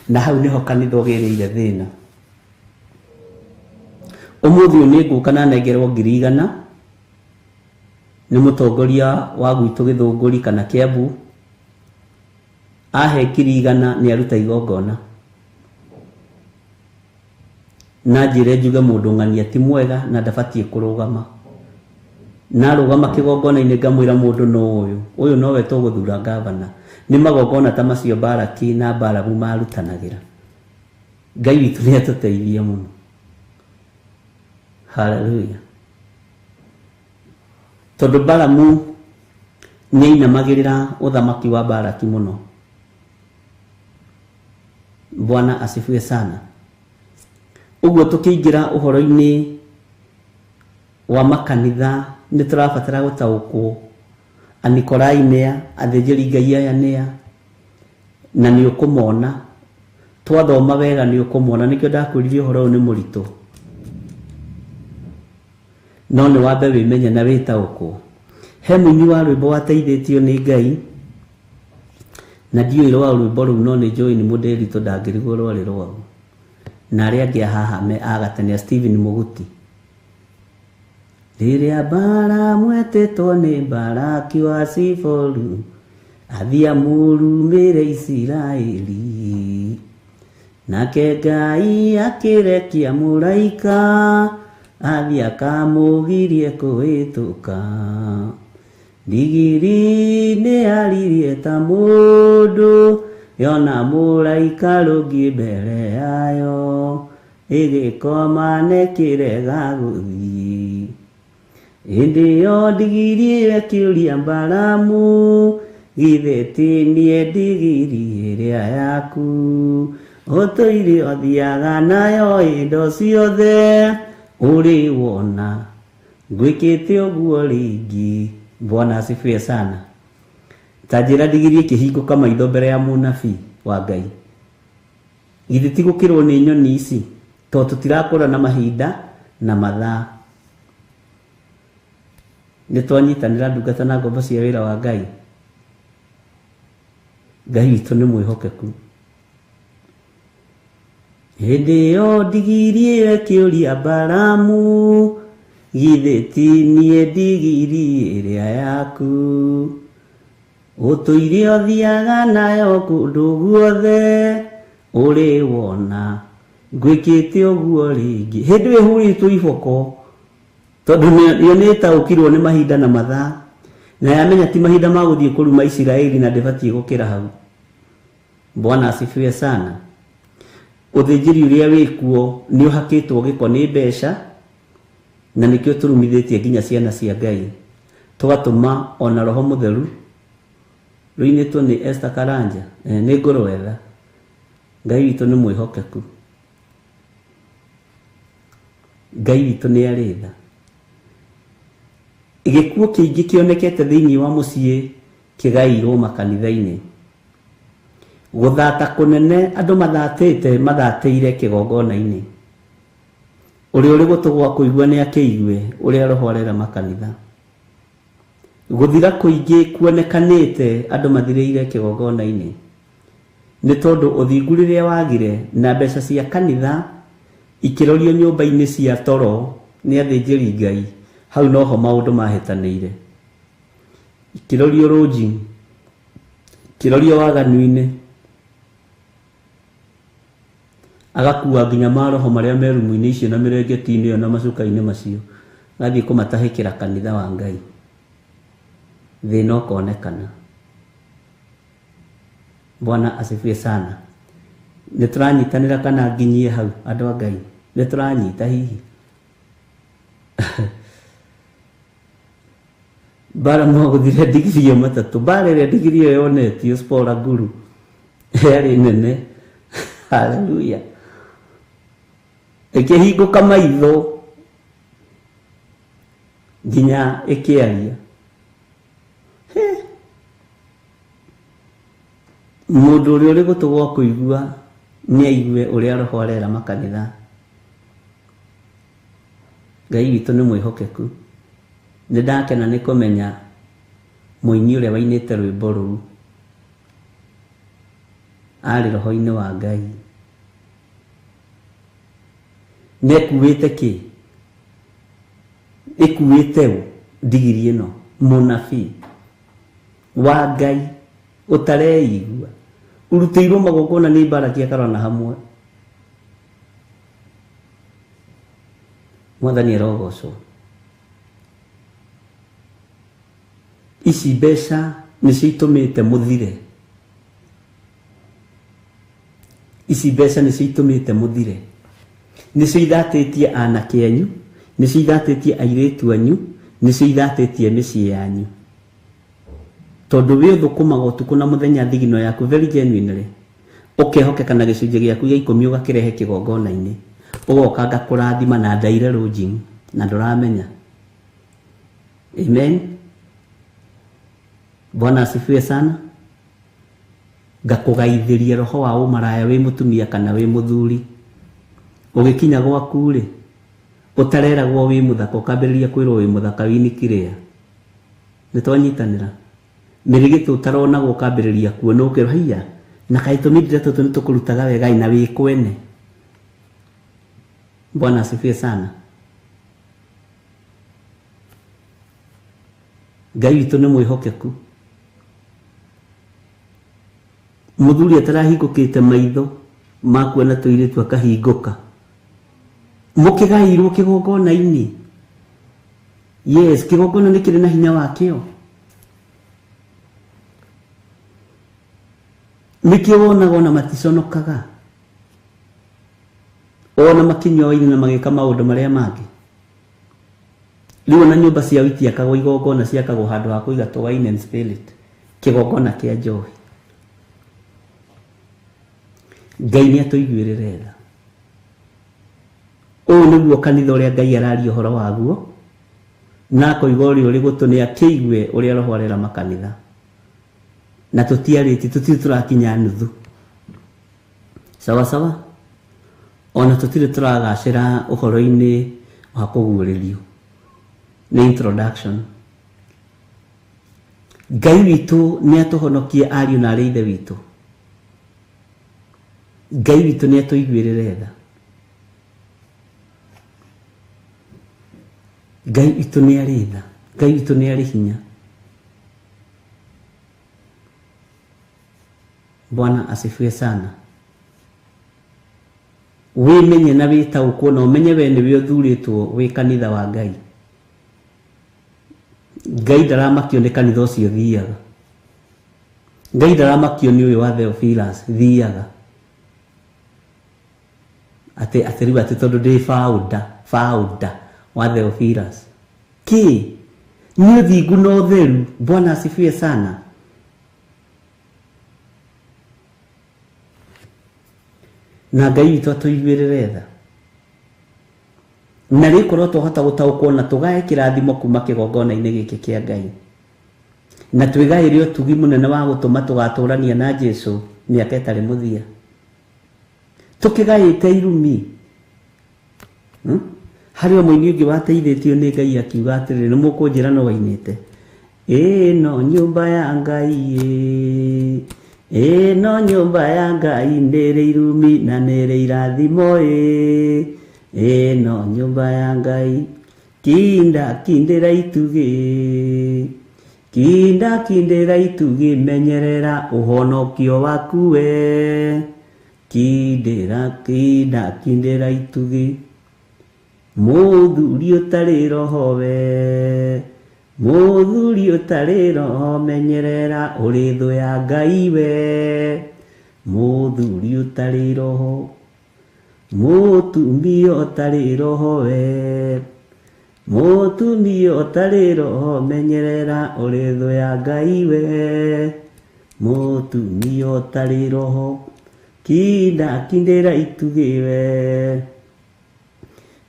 Na hau nĩho kanitha ũgĩrĩire thĩna. Ũmũthĩ ũyũ nĩ ngũka na nengerwo 100,000 nĩ mũtongoria wa gwitũ Gĩthũngũri kana Kĩambu, ahe 100,000 nĩ aruta igongona, na njĩre njuge mũndũ ng'ania ti mwega na ndabatiĩ kũrũgama. Narũgama kĩgongona-inĩ ngamwĩra mũndũ no ũyũ, ũyũ nowe tũgũthura gavana. Nĩ magongona ta macio Baraki na Balamu marutanagĩra. Ngai witũ nĩ atũteithie mũno. Haleluya. Tondũ Balamu nĩ ainamagĩrĩra ũthamaki wa Balaki mũno. Bwana asifiwe sana. Ũguo tũkĩingĩra ũhoro-inĩ wa makanitha nĩ tũrabatara gũtaũkwo Anikolai nĩa, athĩnjĩri Ngai aya nĩa, na nĩ ũkũmona. Twathoma wega nĩ ũkũmona, nĩkĩo ndakwĩrire ũhoro ũyũ nĩ mũritũ. No nĩ wambe wĩmenye na wĩtaũkwo. He mũini wa rwĩmbo wateithĩtio nĩ Ngai, na ndiũĩ rwa rwĩmbo rũu no nĩ njũĩ nĩ mũndĩri tondũ ndangĩrigwo rwarĩ rwao. Na arĩa angĩ a haha me a gatene a Stephen Mũguti. Rĩrĩa Balamu etĩtwo nĩ Balaki wa Siforu, athiĩ amũrumĩre Isiraeli. Nake Ngai akĩrekia mũraika, athiĩ akamũgirie kũhĩtũka. Ndigiri nĩ yaririe ta mũndũ, yona mũraika rũngi mbere yayo, ĩgĩkoma nĩkĩrega gũthiĩ. Hĩndĩ ĩyo ndigiri ĩyo ĩkĩũria Balamu, githĩ ti niĩ ndigiri ĩrĩa yaku, ũtũire ũthiaga nayo indo ciothe ũrĩ wona, ngwĩkĩte ũguo rĩngĩ. Bwana asifiwe sana. Ta njĩra ndigiri ĩkĩhingũka maitho mbere ya mũnabii wa Ngai. Githĩ ti gũkĩrwo nĩ nyoni ici, tondũ tũtirakũra na mahinda na mathaa. Nĩ twanyitanĩra ndungata na ngombo cia wĩra wa Ngai. Ngai witũ nĩ mwĩhokeku. Hĩndĩ ĩyo ndigiri ĩyo ĩkĩũria Balamu, githĩ ti niĩ ndigiri ĩrĩa yaku, ũtũire ũthiaga nayo kũndũ guothe ũrĩ wona, ngwĩkĩte ũguo rĩngĩ. Hĩndĩ ĩyo ĩhũrĩtwo iboko, tondũ yo nĩ ĩtaũkirwo nĩ mahinda na mathaa, na yamenya ti mahinda ma gũthiĩ kũruma Isiraeli na ndĩbatiĩ gũkĩra hau. Bwana asifiwe sana. Ũthĩnjĩri ũrĩa wĩkuo nĩ ũhakĩtwo gĩko nĩ mbeca, na nĩkĩo tũrumithĩtie nginya ciana cia Ngai, tũgatũma ona Roho Mũtheru rũinĩtwo nĩ Esther Karanja, nĩ ngũrwetha. Ngai witũ nĩ mwĩhokeku. Ngai witũ nĩ arĩ tha. Gĩkuũ kĩingĩ kĩonekete thĩinĩ wa mũciĩ kĩgairwo makanitha-inĩ. Gũthata kũnene andũ mathatĩte mathatĩire kĩgongona-inĩ. Ũrĩa ũrĩ gũtũ gwa kũigua nĩ akĩigue ũrĩa Roho arera makanitha. Gũthira kũingĩ kuonekanĩte andũ mathirĩire kĩgongona-inĩ. Nĩ tondũ ũthingu rĩrĩa wagire na mbeca cia kanitha ikĩrorio nyũmba-inĩ cia toro nĩ athĩnjĩri Ngai, hau noho maũndũ mahĩtanĩire. Ikĩrorio rũnji, ikĩrorio waganu-inĩ, agakua nginya maroho marĩa me rumu-inĩ icio na mĩrengeti-inĩ ĩyo na macuka-inĩ macio, agathiĩ kũmatahĩkĩra kanitha wa Ngai. Thĩna ũkonekana. Bwana asifiwe sana. Nĩ tũranyitanĩra kana nginyie hau andũ a Ngai? Nĩ tũranyita hihi? Balamu agũthire ndigiri ĩyo matatũ. Mbara ĩrĩa ndigiri ĩyo yonetio Spora Guru yarĩ nene. Haleluya. Ĩkĩhingũka maitho nginya ĩkĩaria. Mũndũ ũrĩa ũrĩ gũtũ gwa kũigua nĩ aigue ũrĩa Roho arera makanitha. Ngai witũ nĩ mwĩhokeku. Nĩ ndakena nĩ kũmenya mũini ũrĩa wainĩte rwĩmbo rũu arĩ roho-inĩ wa Ngai. Nĩekuĩte kĩ? Ĩkuĩte ũ ndigiri ĩno? Mũnabii wa Ngai ũtareigua, ũrutĩirwo magongona nĩ Balaki akarona hamwe. Mwathani arogocwo. Ici mbeca nĩcio itũmĩte mũthire. Ici mbeca nĩcio itũmĩte mũthire. Nĩcio ithatĩtie anake anyu, Nĩcio ithatĩtie airĩtu anyu, nĩcio ithatĩtie mĩciĩ yanyu. Tondũ wĩ ũthũkũmaga ũtukũ na mũthenya thigino yaku very genuinely, ũkehokeka na gĩcunjĩ gĩaku gĩa 10 ũgakĩrehe kĩgongona-inĩ, ũgoka ngakũrathima na ndaire lodging na ndũramenya. Amen. Bwana asifiwe sana. Ngakũgaithĩria roho wa ũmaraya wĩ mũtumia kana wĩ mũthuri. Ũgĩkinya gwaku rĩ, ũtareragwo wĩ mũthaka, ũkambĩrĩria kwĩrwo wĩ mũthaka winikiria. Nĩtwanyitanĩra. Mĩrĩgĩtũ ũtaronagwo ũkambĩrĩria kuona ũkerwo haiya, na kaĩ tũmĩndire tũtũ nĩtũkũrutaga wega na wĩ kwene. Bwana asifiwe sana. Ngai witũ nĩ mwĩhokeku. Mũthuri atarahingũkĩte maitho ma kuona tũirĩtu akahingũka. Mũkĩgairwo kĩgongona-inĩ. Yes, kĩgongona nĩ kĩrĩ na hinya wakĩo. Nĩkĩo wonaga ona maticonokaga, ona makinyua waini na magĩka maũndũ marĩa mangĩ. Rĩu ona nyũmba ciao itiakagwo igongona, ciakagwo handũ ha kũiga tũ wine and spirit, kĩgongona kĩa njohi. Ngai nĩ atũiguĩrĩre tha. Ũyũ nĩguo kanitha ũrĩa Ngai araria ũhoro waguo, na akoiga ũrĩa ũrĩ gũtũ nĩ akĩigue ũrĩa Roho arera makanitha. Na tũtiarĩtie, tũtirĩ tũrakinya nuthu. Sawa sawa? Ona tũtirĩ tũragacĩra ũhoro-inĩ wa kũguũrĩrio. Nĩ introduction. Ngai witũ nĩ atũhonokie ariũ na arĩ ithe witũ. Ngai witũ nĩ atũiguĩrĩre tha. Ngai witũ nĩ arĩ tha. Ngai witũ nĩ arĩ hinya. Bwana asifiwe sana. Wĩmenye na wĩtaũkwo na ũmenye we nĩwe ũthurĩtwo wĩ kanitha wa Ngai. Ngai ndaramakio nĩ kanitha ũcio thiaga. Ngai ndaramakio nĩ ũyũ wa Theophilus thiaga. Atĩ atĩ rĩu atĩ tondũ ndĩ founder wa Theophilus. Kĩ? Nĩ ũthingu na ũtheru. Bwana asifiwe sana. Na Ngai witũ atũiguĩrĩre tha. Na rĩkorwo twahota gũtaũkwo na tũgae kĩrathimo kuma kĩgongona-inĩ gĩkĩ kĩa Ngai. Na twĩgaĩre ũtugi mũnene wa gũtũma tũgatũrania na Jesũ mĩaka ĩtarĩ mũthia. Tũkĩgaĩte irumi. Harĩ o mũini ũngĩ wateithĩtio nĩ Ngai akiuga atĩrĩrĩ, nĩ mũkũnjĩra no wainĩte. Ĩno nyũmba ya Ngai ĩ, ĩno nyũmba ya Ngai nĩrĩ irumi na nĩrĩ irathimo ĩ. Ĩno nyũmba ya Ngai kinda kindĩra itugĩ, kinda kindĩra itugĩ, menyerera ũhonokio waku we. Kindĩra kinda kindĩra itugĩ, mũthuri ũtarĩ roho we, mũthuri ũtarĩ roho, menyerera ũrĩ thũ ya Ngai we. Mũthuri ũtarĩ roho, mũtumia ũtarĩ roho we, mũtumia ũtarĩ roho, menyerera ũrĩ thũ ya Ngai we. Mũtumia ũtarĩ roho, kinda kindĩra itugĩ we,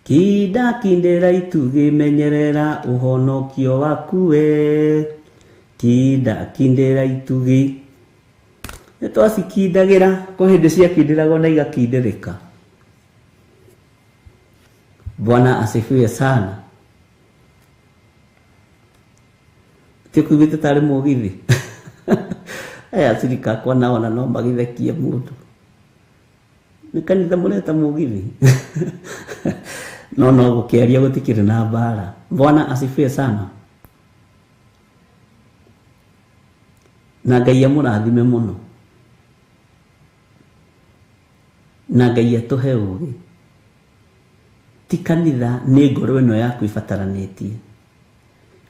kinda kindĩra itugĩ, menyerera ũhonokio waku we. Kinda kindĩra itugĩ. Nĩ twacikindagĩra, kwĩ hĩndĩ ciakindĩragwo na igakindĩrĩka. Bwana asifiwe sana. Ti kuigĩte tarĩ mũgithi. Aya cirika akwa nao ona no magithekie mũndũ. Nĩ kanitha mũreta mũgithi. No no gũkĩaria gũtikĩrĩ na mbara. Bwana asifiwe sana. Na Ngai amũrathime mũno. Na Ngai atũhe ũũgĩ. Ti kanitha nĩ ngoro ĩno yaku ĩbataranĩtie.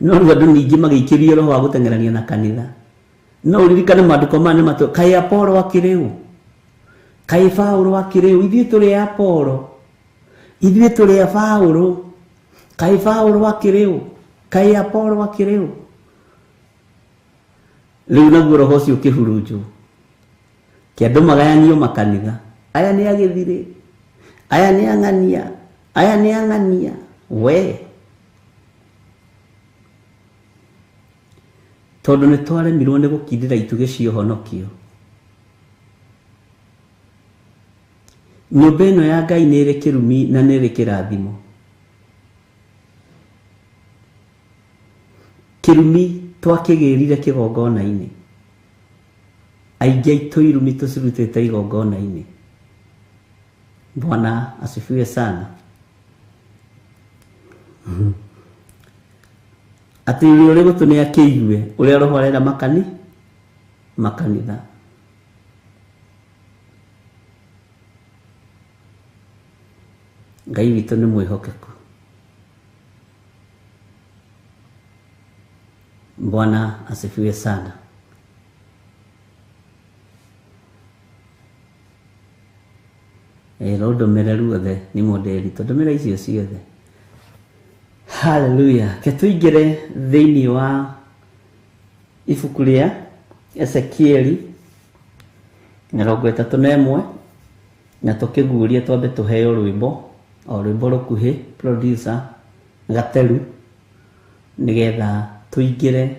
No rĩu andũ ningĩ magĩikĩrio roho wa gũteng'erania na kanitha. No ũririkane maandĩko maya nĩ matũ, kaĩ Apolo akĩrĩ ũ? Kaĩ Paũlũ akĩrĩ ũ? Ithuĩ tũrĩ Apolo. Ithuĩ tũrĩ a Paũlũ. Kaĩ Paũlũ akĩrĩ ũ? Kaĩ Apolo akĩrĩ ũ? Rĩu naguo roho ũcio ũkĩhurunjwo, ke andũ magayanio makanitha, aya nĩ agĩthirĩ, aya nĩ ang'ania, aya nĩ ang'ania. We tondũ nĩ twaremirwo nĩ gũkindĩra itugĩ cia ũhonokio. Nyũmba ĩno ya Ngai nĩ ĩrĩ kĩrumi na nĩ ĩrĩ kĩrathimo. Kĩrumi twakĩgĩrire kĩgongona-inĩ, aingĩ aitũ irumi tũcirutĩte igongona-inĩ. Bwana asifiwe sana. Atĩ ũrĩa ũrĩ gũtũ nĩ akĩigue ũrĩa roho arera makanitha. Ngai witũ nĩ mwĩhokeku. Bwana asifiwe sana. Ĩro ndũmĩre ruothe nĩ mũnderi, tũndũmĩre icio ciothe. Hallelujah. Ke tũingĩre thĩinĩ wa ibuku rĩa Ezekieli 31 na tũkĩguũrie twambe tũheo rwĩmbo, o rwĩmbo rũkuhĩ, producer Gateru, nĩgetha tũingĩre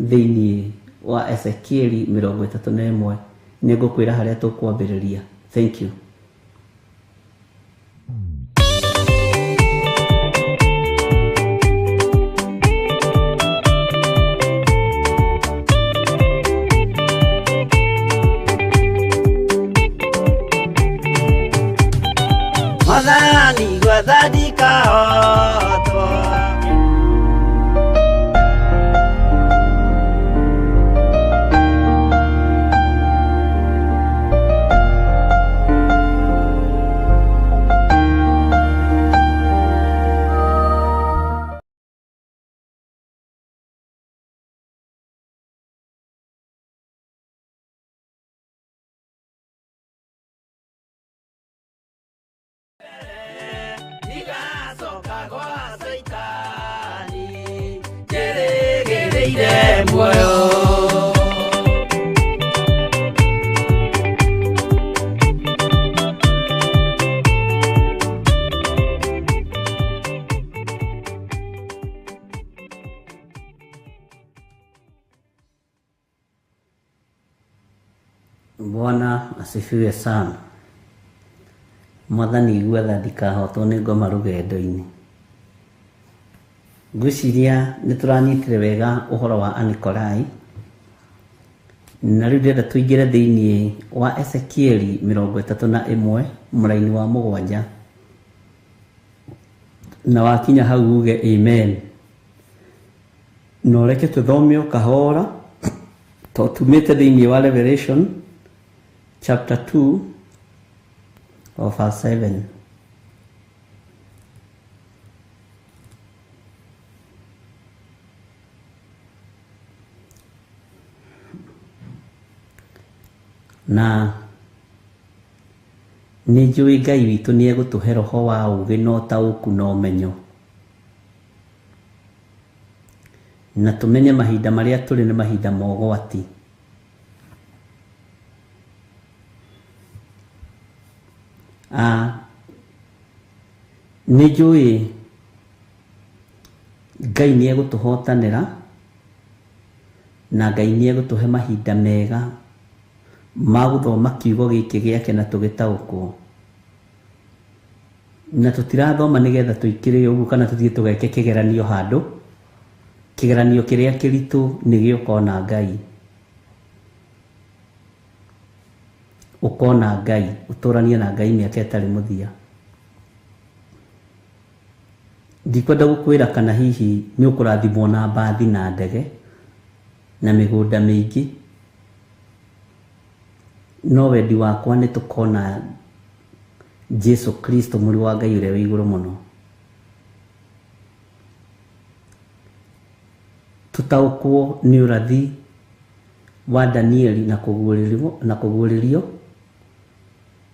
thĩinĩ wa Ezekieli 31. Nĩngũkwĩra harĩa tũkwambĩrĩria. Thank you. Mwathani gwathadika otwo. Ndigacoka gwa Caitani, njĩrĩgĩrĩire muoyo. Bwana asifiwe sana. Mwathani igua tha ndikahotwo nĩ ngoma rũgendo-inĩ. Ngwĩciria nĩ tũranyitire wega ũhoro wa Anikolai, na rĩu ndĩrenda tũingĩre thĩinĩ wa Ezekieli 31 mũraini wa 7, na wakinya hau uge amen, na ũreke tũthome o kahora to tumĩte thĩinĩ wa Revelation chapter 2 of verse 7. Na nĩ njũĩ Ngai witũ nĩ egũtũhe roho wa ũũgĩ na ũtaũku na ũmenyo, na tũmenye mahinda marĩa tũrĩ nĩ mahinda ma ũgwati. Nĩ njũĩ Ngai nĩ egũtũhotanĩra, na Ngai nĩ egũtũhe mahinda mega ma gũthoma kiugo gĩkĩ gĩake na tũgĩtaũkwo. Na tũtirathoma nĩgetha tũikĩre ũguo kana tũthiĩ tũgeke kĩgeranio handũ. Kĩgeranio kĩrĩa kĩritũ nĩ gĩũkona Ngai. Ũkona Ngai, ũtũranie na Ngai mĩaka ĩtarĩ mũthia. Ndikwenda gũkwĩra kana hihi nĩ ũkũrathimwo na mbathi na ndege na mĩgũnda mĩingĩ, no wendi wakwa nĩ tũkona Jesu Kristo mũrũ wa Ngai ũrĩa wĩ igũrũ mũno. Tũtaũkwo nĩ ũrathi wa Danieli na kũguũrĩrio,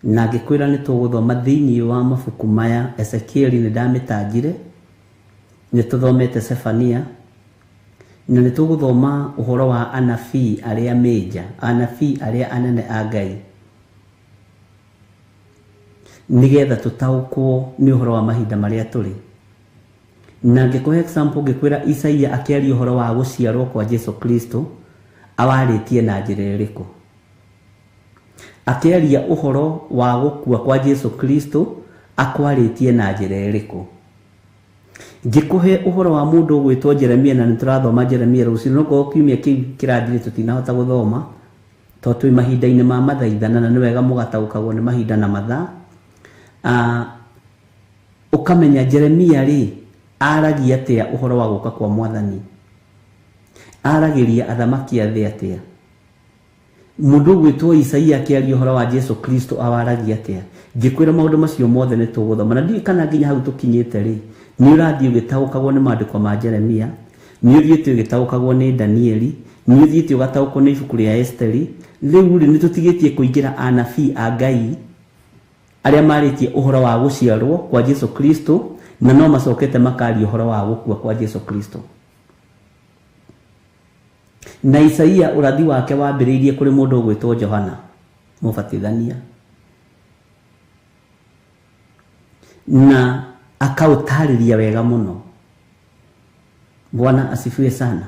na ngĩkwĩra nĩ tũgũthoma thĩinĩ wa mabuku maya. Ezekieli nĩ ndamĩtanjire, Nĩ tũthomete Sefania, na nĩ tũgũthoma ũhoro wa anabii arĩa major, anabii arĩa anene a Ngai, nĩgetha tũtaũkwo nĩ ũhoro wa mahinda marĩa tũrĩ. Na ngĩkũhe example ngĩkwĩra Isaia akĩaria ũhoro wa gũciarwo kwa Jesu Kristo awarĩtie na njĩra ĩrĩkũ, akĩaria ũhoro wa gũkua kwa Jesu Kristo akwarĩtie na njĩra ĩrĩkũ. Ngĩkũhe ũhoro wa mũndũ ũgwĩtwo Jeremia, na nĩ tũrathoma Jeremia rũciũ, no korwo kiumia kĩu kĩrathire tũtinahota gũthoma tondũ twĩ mahinda-inĩ ma mathaithana, na nĩ wega mũgataũkagwo nĩ mahinda na mathaa. Ũkamenya Jeremia rĩ aragia atĩa ũhoro wa gũka kwa Mwathani, aragĩria athamaki a thĩ atĩa, mũndũ ũgwĩtwo Isaia akĩaria ũhoro wa Jesu Kristo awaragia atĩa. Ngĩkwĩra maũndũ macio mothe nĩ tũgũthoma, na ndiũĩ kana nginya hau tũkinyĩte rĩ nĩ ũrathiĩ ũgĩtaũkagwo nĩ maandĩko ma Jeremia, nĩ ũthiĩte ũgĩtaũkagwo nĩ Danieli, nĩ ũthiĩte ũgataũkwo nĩ ibuku rĩa Esteri. Rĩu rĩ nĩ tũtigĩtie kũingĩra anabii a Ngai arĩa marĩtie ũhoro wa gũciarwo kwa Jesu Kristo, na no macokete makaria ũhoro wa gũkua kwa Jesu Kristo. Na Isaia ũrathi wake wambĩrĩirie kũrĩ mũndũ ũgwĩtwo Johana Mũbatithania, na akaũtarĩria wega mũno. Bwana asifiwe sana.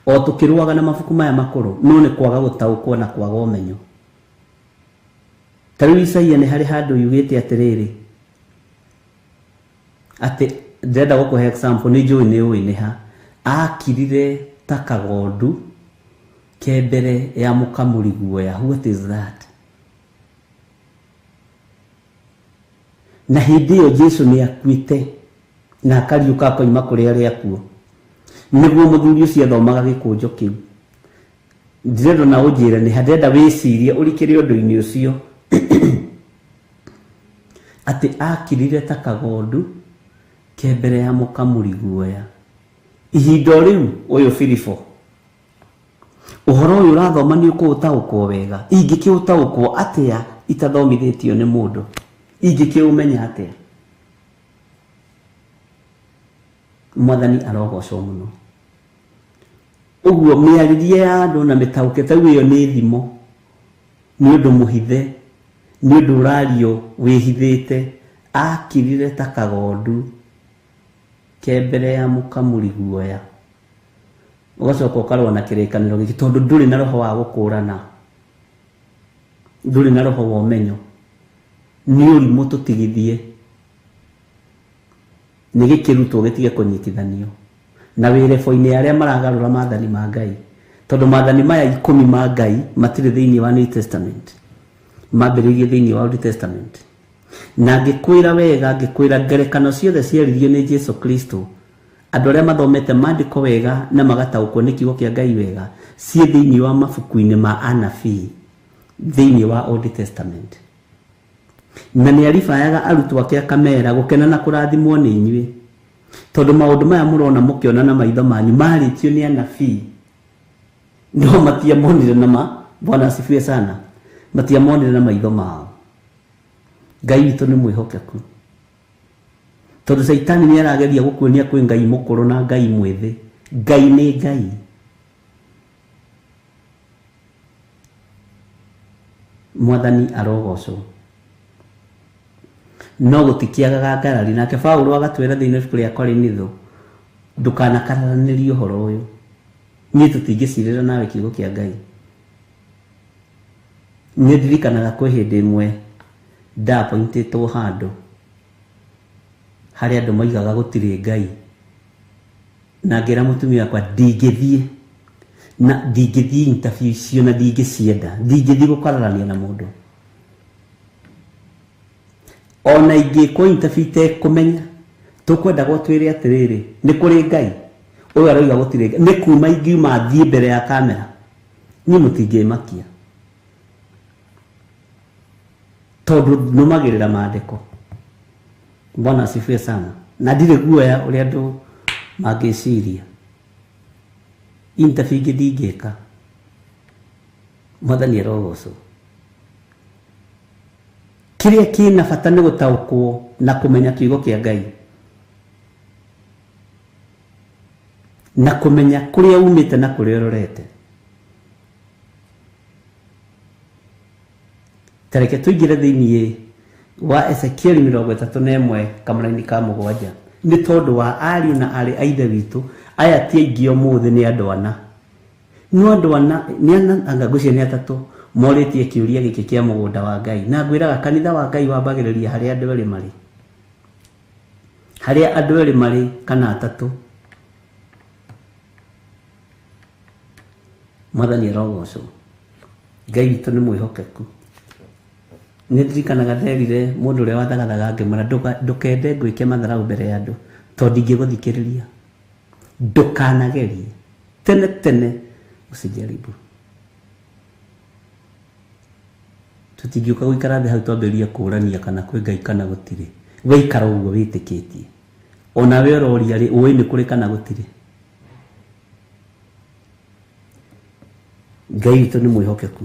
O tũkĩrũaga na mabuku maya makũrũ, no nĩ kwaga gũtaũkwo na kwaga ũmenyo. Ta rĩu Isaia nĩ harĩ handũ yugĩte atĩrĩrĩ, atĩ ndĩrenda gũkũhe example, nĩ njũĩ nĩ ũĩ nĩ ha, akirire ta kagondu ke mbere ya mũkamuri guoya. What is that? Na hĩndĩ ĩyo Jesu nĩ akuĩte na akariũka akoima kũrĩ arĩa akuũ, nĩguo mũthuri ũcio athomaga gĩkũnjo kĩu. Ndĩrenda na ũnjĩre nĩ ha, ndĩrenda wĩcirie ũrikĩre ũndũ-inĩ ũcio atĩ akirire ta kagondu ke mbere ya mũkamuri guoya. Ihinda o rĩu ũyũ Filipo, ũhoro ũyũ ũrathoma nĩ ũkũũtaũkwo wega. Ingĩkĩũtaũkwo atĩa itathomithĩtio nĩ mũndũ? Ingĩkĩũmenya atĩa? Mwathani arogocwo mũno. Ũguo mĩarĩrie ya andũ na mĩtaũke ta ĩyo nĩ thimo, nĩ ũndũ mũhithe, nĩ ũndũ ũrario wĩhithĩte. Akirire ta kagondu ke mbere ya mũkamuri guoya. Ũgacoka ũkarũa na kĩrĩkanĩro gĩkĩ tondũ ndũrĩ na roho wa gũkũrana, ndũrĩ na roho wa ũmenyo. Nĩ ũrimũ tũtigithie, nĩ gĩkĩrutwo gĩtige kũnyitithanio na wĩrebo-inĩ arĩa maragarũra maathani ma Ngai, tondũ maathani maya 10 ma Ngai matirĩ thĩinĩ wa New Testament, mambĩrĩirie thĩinĩ wa Old Testament. Na ngĩkwĩra wega, ngĩkwĩra ngerekano ciothe ciaririo nĩ Jesu Kristo, andũ arĩa mathomete maandĩko wega na magataũkwo nĩ kiugo kĩa Ngai wega, ciĩ thĩinĩ wa mabuku-inĩ ma anabii thĩinĩ wa Old Testament. Na nĩ aribayaga arutwo ake akamera gũkena na kũrathimwo nĩ inyuĩ, tondũ maũndũ maya mũrona mũkĩona na maitho manyu marĩtio nĩ anabii, no matiamonire na ma. Bwana asifiwe sana. Matiamonire na maitho mao. Ngai witũ nĩ mwĩhokeku, tondũ Caitani nĩ arageria gũkuonia kwĩ Ngai mũkũrũ na Ngai mwĩthĩ. Ngai nĩ Ngai. Mwathani arogocwo. No gũtikĩagaga ngarari. Nake Paulo agatwĩra thĩinĩ wa ibuku rĩa Korinitho, ndũkanakararanĩrie ũhoro ũyũ, niĩ tũtingĩcirĩra nawe kiugo kĩa Ngai. Nĩ ndirikanaga kwĩ hĩndĩ ĩmwe ndapointĩtwo handũ harĩa andũ moigaga gũtirĩ Ngai, na ngĩra mũtumia wakwa ndingĩthiĩ, na ndingĩthiĩ interview icio, na ndingĩcienda, ndingĩthiĩ gũkararania na mũndũ. Ona ingĩkwo interview itekũmenya, tũkwendagwo twĩre atĩrĩrĩ, nĩ kũrĩ Ngai, ũyũ aroiga gũtirĩ Ngai, nĩ kuma ingiuma thiĩ mbere ya kamera, niĩ mũtingĩmakia, tondũ nũmagĩrĩra maandĩko. Bwana asifiwe sana. Na ndirĩ guoya ũrĩa andũ mangĩciria. Interview ingĩ ndingĩka. Mwathani arogocwo. Kĩrĩa kĩna bata nĩ gũtaũkwo na kũmenya kiugo kĩa Ngai. Na kũmenya kũrĩa umĩte na kũrĩa ũrorete. Tareke tũingĩre thĩinĩ wa Ezekieli 31 kamũraini ka 7. Nĩ tondũ wa ariũ na aarĩ a Ithe witũ aya ti aingĩ ũmũthĩ, nĩ andũ ana. No andũ ana nĩ ana, anga ngwĩciria nĩ atatũ morĩtie kĩũria gĩkĩ kĩa mũgũnda wa Ngai. Na ngwĩraga kanitha wa Ngai wambagĩrĩria harĩa andũ erĩ marĩ. Harĩa andũ erĩ marĩ kana atatũ. Mwathani arogocwo. Ngai witũ nĩ mwĩhokeku. Nĩ ndirikanaga nderire mũndũ ũrĩa wathagathaga ngĩmwĩra ndũkende ngwĩke matharau mbere ya andũ tondũ ndingĩgũthikĩrĩria. Ndũkanagerie tene tene usijaribu. Tũtingĩũka gũikara thĩ hau twambĩrĩrie kũũrania kana kwĩ Ngai kana gũtirĩ. Waikara ũguo wĩtĩkĩtie, ona we ũroria rĩ, ũĩ nĩ kũrĩ kana gũtirĩ. Ngai witũ nĩ mwĩhokeku.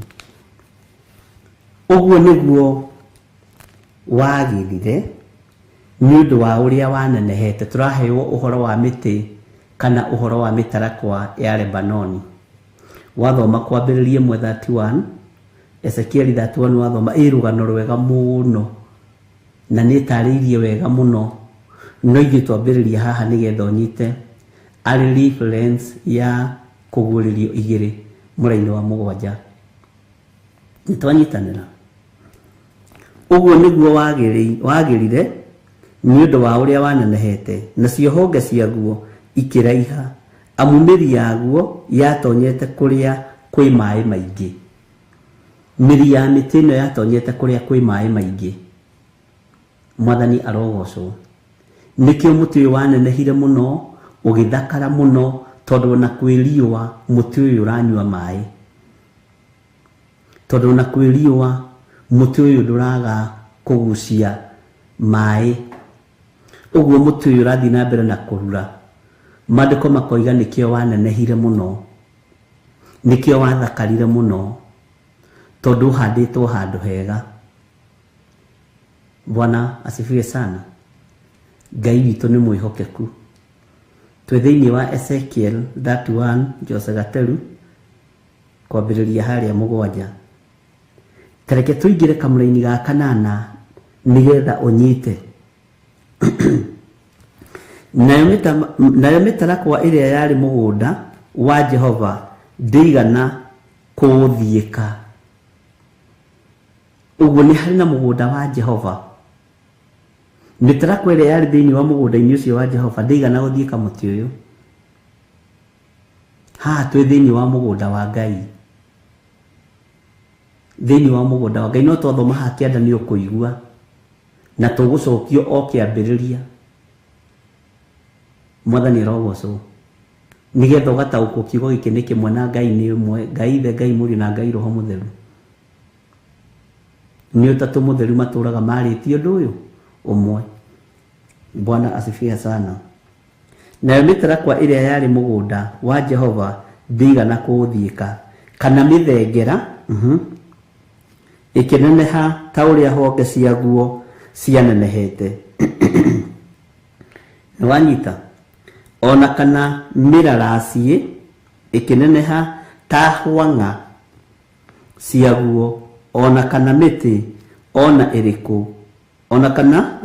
Ũguo nĩguo wagĩrire nĩ ũndũ wa ũrĩa wanenehete. Tũraheo ũhoro wa mĩtĩ kana ũhoro wa mĩtarakwa ya Lebanoni. Wathoma kwambĩrĩria 1:31, Ezekieli 31 wathoma, ĩ rũgano rwega mũno na nĩ ĩtarĩirie wega mũno. No ithuĩ twambĩrĩria haha nĩgetha ũnyite arĩ reference ya kũguũrĩrio 2 mũraini wa 7. Nĩ twanyitanĩra. Ũguo nĩguo wagĩrire nĩ ũndũ wa ũrĩa wanenehete, nacio honge ciaguo ikĩraiha, amu mĩri yaguo yatonyete kũrĩa kwĩ maĩ maingĩ. Mĩri ya mĩtĩ ĩno yatonyete kũrĩa kwĩ maĩ maingĩ. Mwathani arogocwo. Nĩkĩo mũtĩ ũyũ wanenehire mũno, ũgĩthakara mũno, tondũ ona kwĩ riũa mũtĩ ũyũ ũranyua maĩ. Tondũ ona kwĩ riũa mũtĩ ũyũ ndũraga kũgucia maĩ. Ũguo mũtĩ ũyũ ũrathiĩ na mbere na kũrura. Maandĩko makoiga nĩkĩo wanenehire mũno, nĩkĩo wathakarire mũno, tondũ ũhandĩtwo handũ hega. Bwana asifiwe sana. Ngai witũ nĩ mwĩhokeku. Twĩ thĩinĩ wa Ezekiel 31 Jose Gateru kwambĩrĩria harĩa 7. Tareke tũingĩre kamũraini ga 8 nĩgetha ũnyite. Nayo mĩtarakwa ĩrĩa yarĩ mũgũnda wa Jehova ndĩigana kũũthiĩka. Ũguo nĩ harĩ na mũgũnda wa Jehova. Mĩtarakwa ĩrĩa yarĩ thĩinĩ wa mũgũnda-inĩ ũcio wa Jehova ndĩigana gũthiĩka mũtĩ ũyũ. Haha twĩ thĩinĩ wa mũgũnda wa Ngai. Thĩinĩ wa mũgũnda wa Ngai no twathoma haha kĩanda nĩ ũkũigua na tũgũcokio o kĩambĩrĩria. Mwathani arogocwo. Nĩgetha ũgataũkwo kiugo gĩkĩ nĩ kĩmwe na Ngai nĩ ũmwe, Ngai Ithe, Ngai Mũriũ na Ngai Roho Mũtheru. Nĩ ũtatũ mũtheru matũraga marĩtie ũndũ ũyũ ũmwe. Bwana asifiwe sana. Nayo mĩtarakwa ĩrĩa yarĩ mũgũnda wa Jehova ndĩigana kũũthiĩka, kana mĩthengera ĩkĩneneha ta ũrĩa honge ciaguo cianenehete. Nĩ wanyita? Ona kana mĩraraciĩ ĩkĩneneha ta hwang'a ciaguo, ona kana mĩtĩ ona ĩrĩkũ, ona kana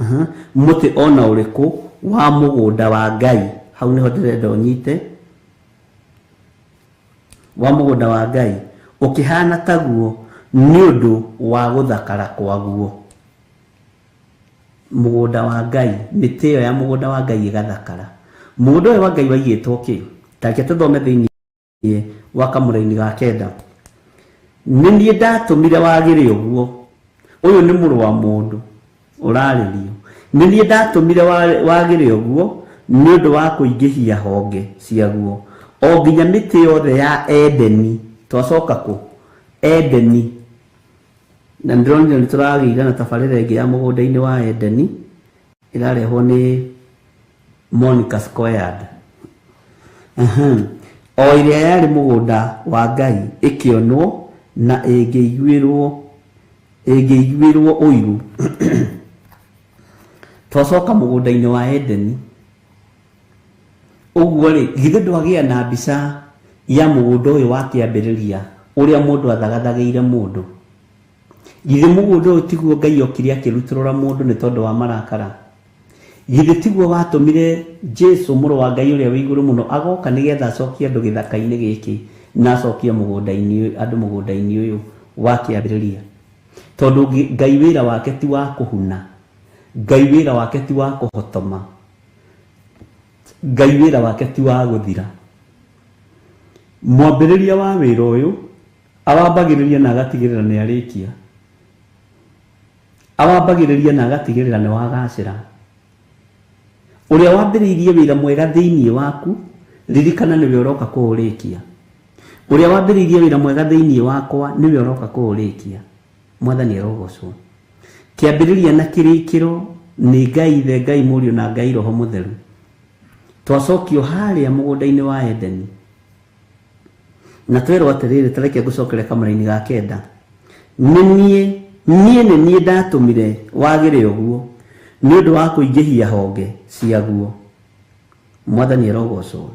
mũtĩ ona ũrĩkũ wa mũgũnda wa Ngai. Hau nĩho ndĩrenda ũnyite. Wa mũgũnda wa Ngai ũkĩhana taguo nĩ ũndũ wa gũthakara kwaguo. Mũgũnda wa Ngai, mĩtĩ ĩyo ya mũgũnda wa Ngai ĩgathakara. Mũgũnda ũyũ wa Ngai waigĩtwo kĩ? Ta reke tũthome thĩinĩ wa kamũraini ga 9. Nĩ niĩ ndatũmire wagĩre ũguo. Ũyũ nĩ mũrũ wa mũndũ ũrarĩrio. Nĩ niĩ ndatũmire wagĩre ũguo nĩ ũndũ wa kũingĩhia honge ciaguo o nginya mĩtĩ yothe ya Edeni. Twacoka kũ? Edeni. Na ndĩronire nĩ tũragĩire na tabarĩra ĩngĩ ya mũgũnda-inĩ wa Edeni ĩrarehwo nĩ Monica Squared. O ĩrĩa yarĩ mũgũnda wa Ngai ĩkĩonwo na ĩngĩiguĩrwo ũiru. Twacoka mũgũnda-inĩ wa Edeni. Ũguo rĩ, githĩ ndwagĩa na mbica ya mũgũnda ũyũ wa kĩambĩrĩria ũrĩa mũndũ athagathagĩire mũndũ? Githĩ mũgũnda ũyũ tiguo Ngai okire akĩrutũrũra mũndũ nĩ tondũ wa marakara? Githĩ tiguo watũmire Jesu mũrũ wa Ngai ũrĩa wĩ igũrũ mũno agoka nĩgetha acokie andũ gĩthaka-inĩ gĩkĩ na acokie mũgũnda-inĩ andũ mũgũnda-inĩ ũyũ wa kĩambĩrĩria? Tondũ Ngai wĩra wake ti wa kũhuna, Ngai wĩra wake ti wa kũhotoma, Ngai wĩra wake ti wa gũthira. Mwambĩrĩria wa wĩra ũyũ awambagĩrĩria na agatigĩrĩra nĩ arĩkia, awambagĩrĩria na agatigĩrĩra nĩ wagacĩra. Ũrĩa wambĩrĩirie wĩra mwega thĩinĩ waku, ririkana nĩwe ũroka kũũrĩkia. Ũrĩa wambĩrĩirie wĩra mwega thĩinĩ wakwa nĩwe ũroka kũũrĩkia. Mwathani arogocwo. Kĩambĩrĩria na kĩrĩkĩro nĩ Ngai Ithe, Ngai Mũriũ na Ngai Roho Mũtheru. Twacokio harĩa mũgũnda-inĩ wa Edeni na twerwo atĩrĩrĩ, ta reke ngũcokere kamũraini ga kenda, nĩ niĩ niĩ nĩ niĩ ndatũmire wagĩre ũguo nĩ ũndũ wa kũingĩhia honge ciaguo. Mwathani arogocwo.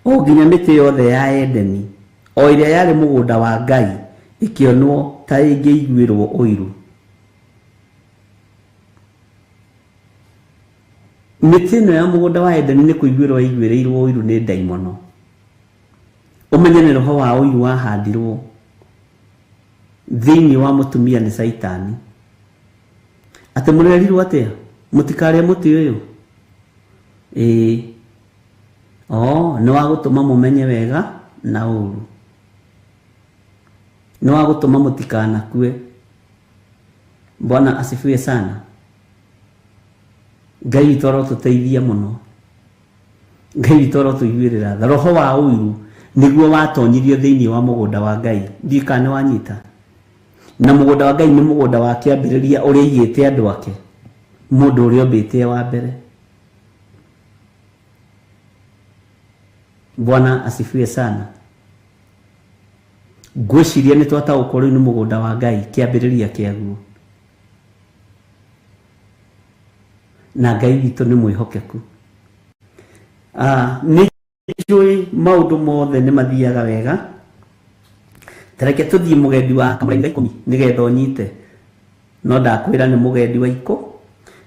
O nginya mĩtĩ yothe ya Edeni o ĩrĩa yarĩ mũgũnda wa Ngai ĩkĩonwo ta ĩngĩiguĩrwo ũiru. Mĩtĩ ĩno ya mũgũnda wa Edeni nĩ kũiguĩrwo yaiguĩrĩirwo ũiru nĩ ndaimono. Ũmenye nĩ roho wa ũiru wahandirwo thĩinĩ wa mũtumia nĩ Caitani. Atĩ mũrerirwo atĩa? Mũtikarĩe mũtĩ ũyũ? Ĩĩ. Oo, nĩ wa gũtũma mũmenye wega na ũũru. Nĩ wa gũtũma mũtikanakue. Bwana asifiwe sana. Ngai witũ arotũteithia mũno. Ngai witũ arotũiguĩrĩra tha. Roho wa ũiru nĩguo watonyirio thĩinĩ wa mũgũnda wa Ngai. Ndiũĩ kana nĩ wanyita. Na mũgũnda wa Ngai nĩ mũgũnda wa kĩambĩrĩria ũrĩa aigĩte andũ ake, mũndũ ũrĩa ombĩte e wa mbere. Bwana asifiwe sana. Ngwĩciria nĩ twataũkwo rĩu nĩ mũgũnda wa Ngai kĩambĩrĩria kĩaguo. Na Ngai witũ nĩ mwĩhokeku. Nĩ njũĩ maũndũ mothe nĩ mathiaga wega. Ta reke tũthiĩ mũgendi wa kamũraini ga ikũmi nĩgetha ũnyite. No ndakwĩra nĩ mũgendi wa ikũ.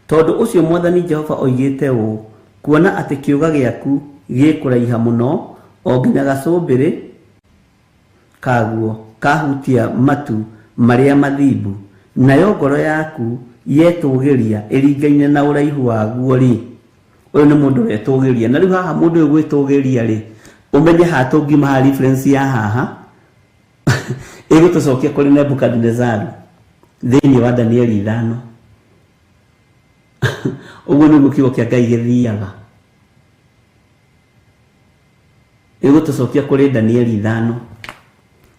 Tondũ ũcio Mwathani Jehova oigĩte ũũ, kuona atĩ kĩũga gĩaku gĩ kũraiha mũno, o nginya gacũmbĩrĩ kaguo kahutia matu marĩa mathimbu, nayo ngoro yaku yetũũgĩria ĩringaine na ũraihu waguo-rĩ, ũyũ nĩ mũndũ wetũũgĩria. Na rĩu haha mũndũ ũyũ gwĩtũũgĩria-rĩ, ũmenye haha tũngiuma haha reference ya haha ĩgũtũcokia kũrĩ Nebukadinezaru thĩinĩ wa Danieli 5. Ũguo nĩguo kiugo kĩa Ngai gĩthiaga. Ĩgũtũcokia kũrĩ Danieli 5.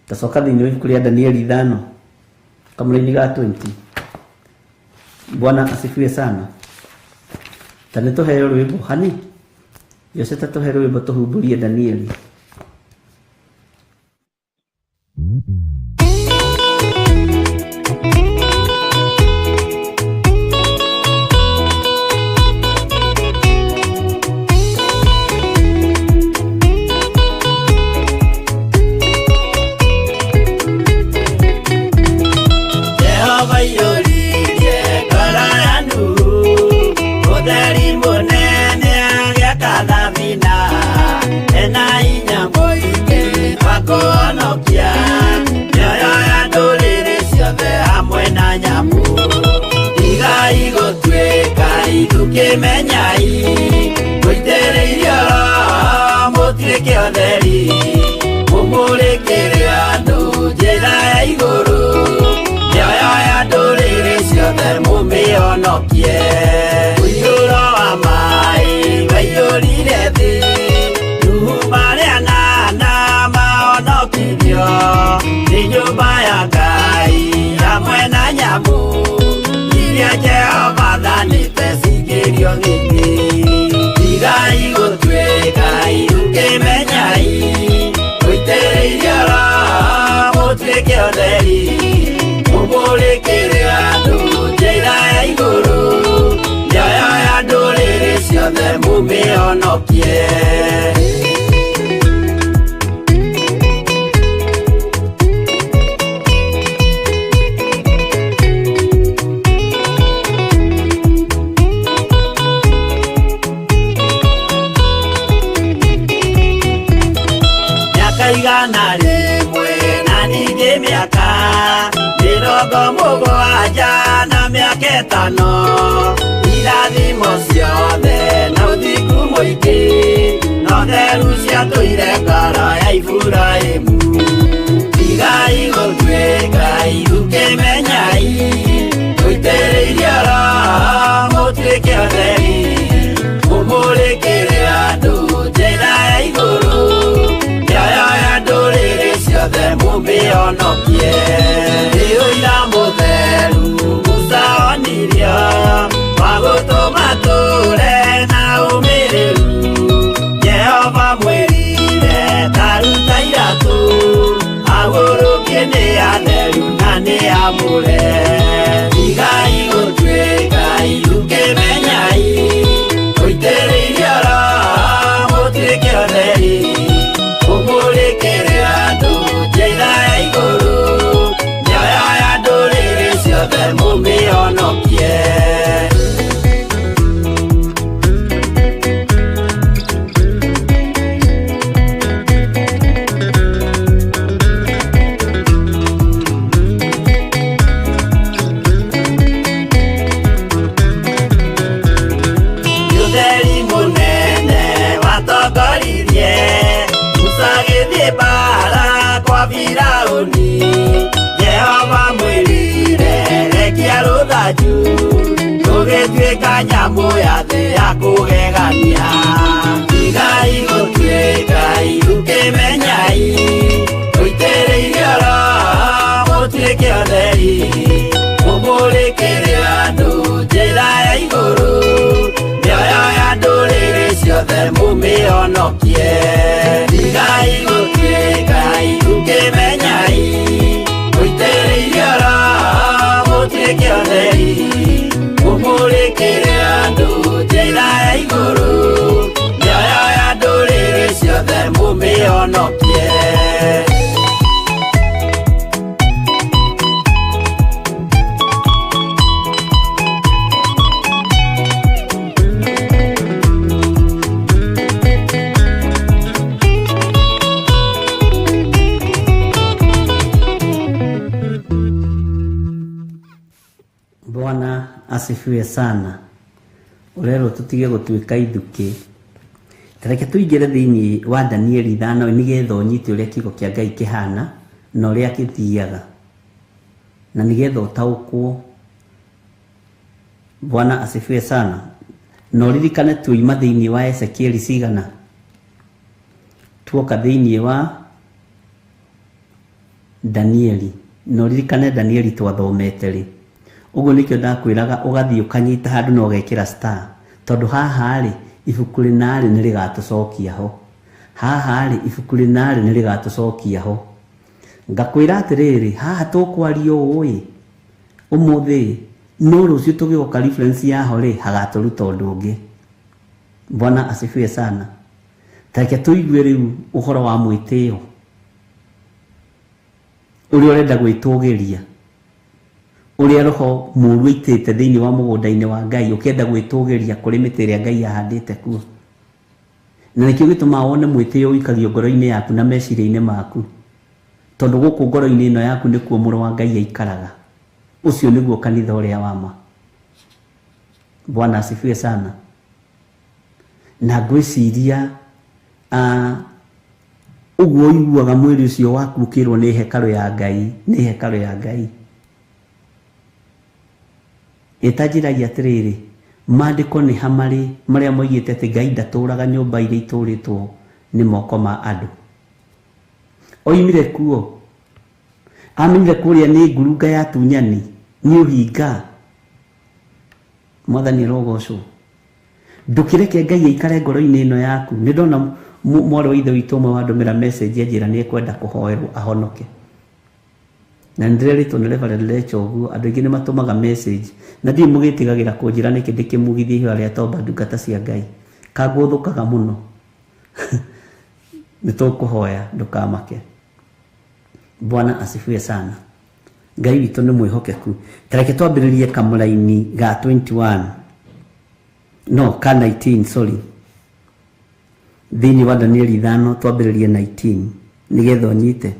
Tacoka thĩinĩ wa ibuku rĩa Danieli 5 kamũraini ga 20. Bwana asifiwe sana. Ta nĩ tũheo rwĩmbo hani Jose, ta tũhe rwĩmbo tũhumbũrie Danieli. Jehova iyũririe ngoro ya Nuhu, ũtheri mũnene agĩaka thabina, ena hinya mũingĩ wa kũhonokia mĩoyo ya ndũrĩrĩ ciothe hamwe na nyamũ. Tigai gũtuĩka ithukĩmenyai, mũitĩrĩirio Roho mũtuĩke ũtheri, mũmũrĩkĩre andũ njĩra ya igũrũ, mĩoyo ya ndũrĩrĩ ciothe mũmĩhonokie. Mũiyũro wa maĩ waiyũrire thĩ, Nuhu marĩ anana mahonokirio nĩ nyũmba ya Ngai hamwe na nyamũ iria Jehova athanĩte cingĩrio gĩtĩ. Tigai gũtuĩka ithukĩmenyai, mũitĩrĩirio Roho mũtuĩke ũtheri, mũmũrĩkĩre andũ njĩra ya igũrũ, mĩoyo ya ndũrĩrĩ ciothe mũmĩhonokie. Mĩetano irathimo ciothe na ũthingu mũingĩ no theru ciatũire ngoro ya Iburahĩmu. Tigai gũtuĩka ithukĩmenyai tũitĩrĩirie Roho mũtuĩke atheri mũmũrĩkĩre andũ njĩra ya igũrũ mĩoyo ya ndũrĩrĩ ciothe mũmĩhonokie. Nĩ ũira mũtheru Musa onirio wa gũtũma tũre na ũmĩrĩru. Jehova mwĩrire ta ruta iratũ agũrũkie nĩ atheru na nĩ amũre. Tigai gũtuĩka ithukĩmenyai tũitĩrĩirie Roho mũtuĩke atheri mũmũrĩkĩre andũ njĩra ya igũrũ mĩoyo ya ndũrĩrĩ ciothe mũmĩhonokie. Ũtheri mũnene watongoririe Musa agĩthiĩ mbaara kwa Firaũni. Jehova mwĩrire rekia rũthanju rũgĩtuĩka nyamũ ya thĩ ya kũgegania. Tigai gũtuĩka ithukĩmenyai tũitĩrĩirie Roho mũtuĩke atheri mũmũrĩkĩre andũ njĩra ya igũrũ mĩoyo ya ndũrĩrĩ ciothe mũmĩhonokie. Tigai gũtuĩka ithukĩmenyai tũitĩrĩirie Roho mũtuĩke atheri mũmũrĩkĩre andũ njĩra ya igũrũ mĩoyo ya ndũrĩrĩ ciothe mũmĩhonokie. Bwana asifiwe sana. Ũrerwo tũtige gũtuĩka ithukĩ. Ta reke tũingĩre thĩinĩ wa Danieli 5 nĩgetha ũnyite ũrĩa kiugo kĩa Ngai kĩhana na ũrĩa kĩthiaga na nĩgetha ũtaũkwo. Bwana asifiwe sana. Na ũririkane tuoima thĩinĩ wa Ezekieli cigana tuoka thĩinĩ wa Danieli, na ũririkane Danieli twathomete rĩ. Ũguo nĩkĩo ndakwĩraga ũgathiĩ ũkanyita handũ na ũgekĩra star, tondũ haha rĩ ibuku rĩna rĩ nĩ rĩgatũcokia ho, haha rĩ ibuku rĩna rĩ nĩ rĩgatũcokia ho. Ngakwĩra atĩrĩrĩ, haha tũkwaria ũũ ĩ ũmũthĩ, no rũciũ tũgĩũka reference yaho rĩ hagatũruta ũndũ ũngĩ. Bwana asifiwe sana. Ta reke tũigue rĩu ũhoro wa mwĩtĩo ũrĩa ũrenda gwĩtũgĩria, ũrĩa roho mũũru aitĩte thĩinĩ wa mũgũnda-inĩ wa Ngai ũkĩenda gwĩtũgĩria kũrĩ mĩtĩ ĩrĩa Ngai ahandĩte kuo. Na nĩkĩo gĩtũmaga wone mwĩtĩo ũikagio ngoro-inĩ yaku na meciria-inĩ maku, tondũ gũkũ ngoro-inĩ ĩno yaku nĩkuo mũrũ wa Ngai aikaraga. Ũcio nĩguo kanitha ũrĩa wa ma. Bwana asifiwe sana. Na ngwĩciria ũguo ũiguaga mwĩrĩ ũcio waku ũkĩrwo nĩ hekarũ ya Ngai, nĩ hekarũ ya Ngai. Ĩtanjĩragia atĩrĩrĩ, maandĩko nĩ hamarĩ marĩa moigĩte atĩ Ngai ndatũraga nyũmba iria itũrĩtwo nĩ moko ma andũ. Oimire kuo, amenyire kũrĩa nĩ ngurunga ya tunyani, nĩ ũhinga. Mwathani arogocwo. Ndũkĩreke Ngai aikare ngoro-inĩ ĩno yaku. Nĩ ndona mwarĩ wa ithe witũ ũmwe wandũmĩra message anjĩra nĩ ekwenda kũhoerwo ahonoke. Na nĩndĩrerĩtwo nĩ Reverend Lecho ũguo, andũ aingĩ nĩ matũmaga message na ndiũĩ mũgĩtigagĩra kũnjĩra nĩkĩ ndĩkĩmugithie ihoya rĩa tomba ndungata cia Ngai. Kangũthũkaga mũno. Nĩ tũkũhoya ndũkamake. Bwana asifiwe sana. Ngai witũ nĩ mwĩhokeku. Ta reke twambĩrĩrie kamũraini ga 21. No, ka 19, sorry. Thĩinĩ wa Danieli 5 twambĩrĩrie 19 nĩgetha ũnyite.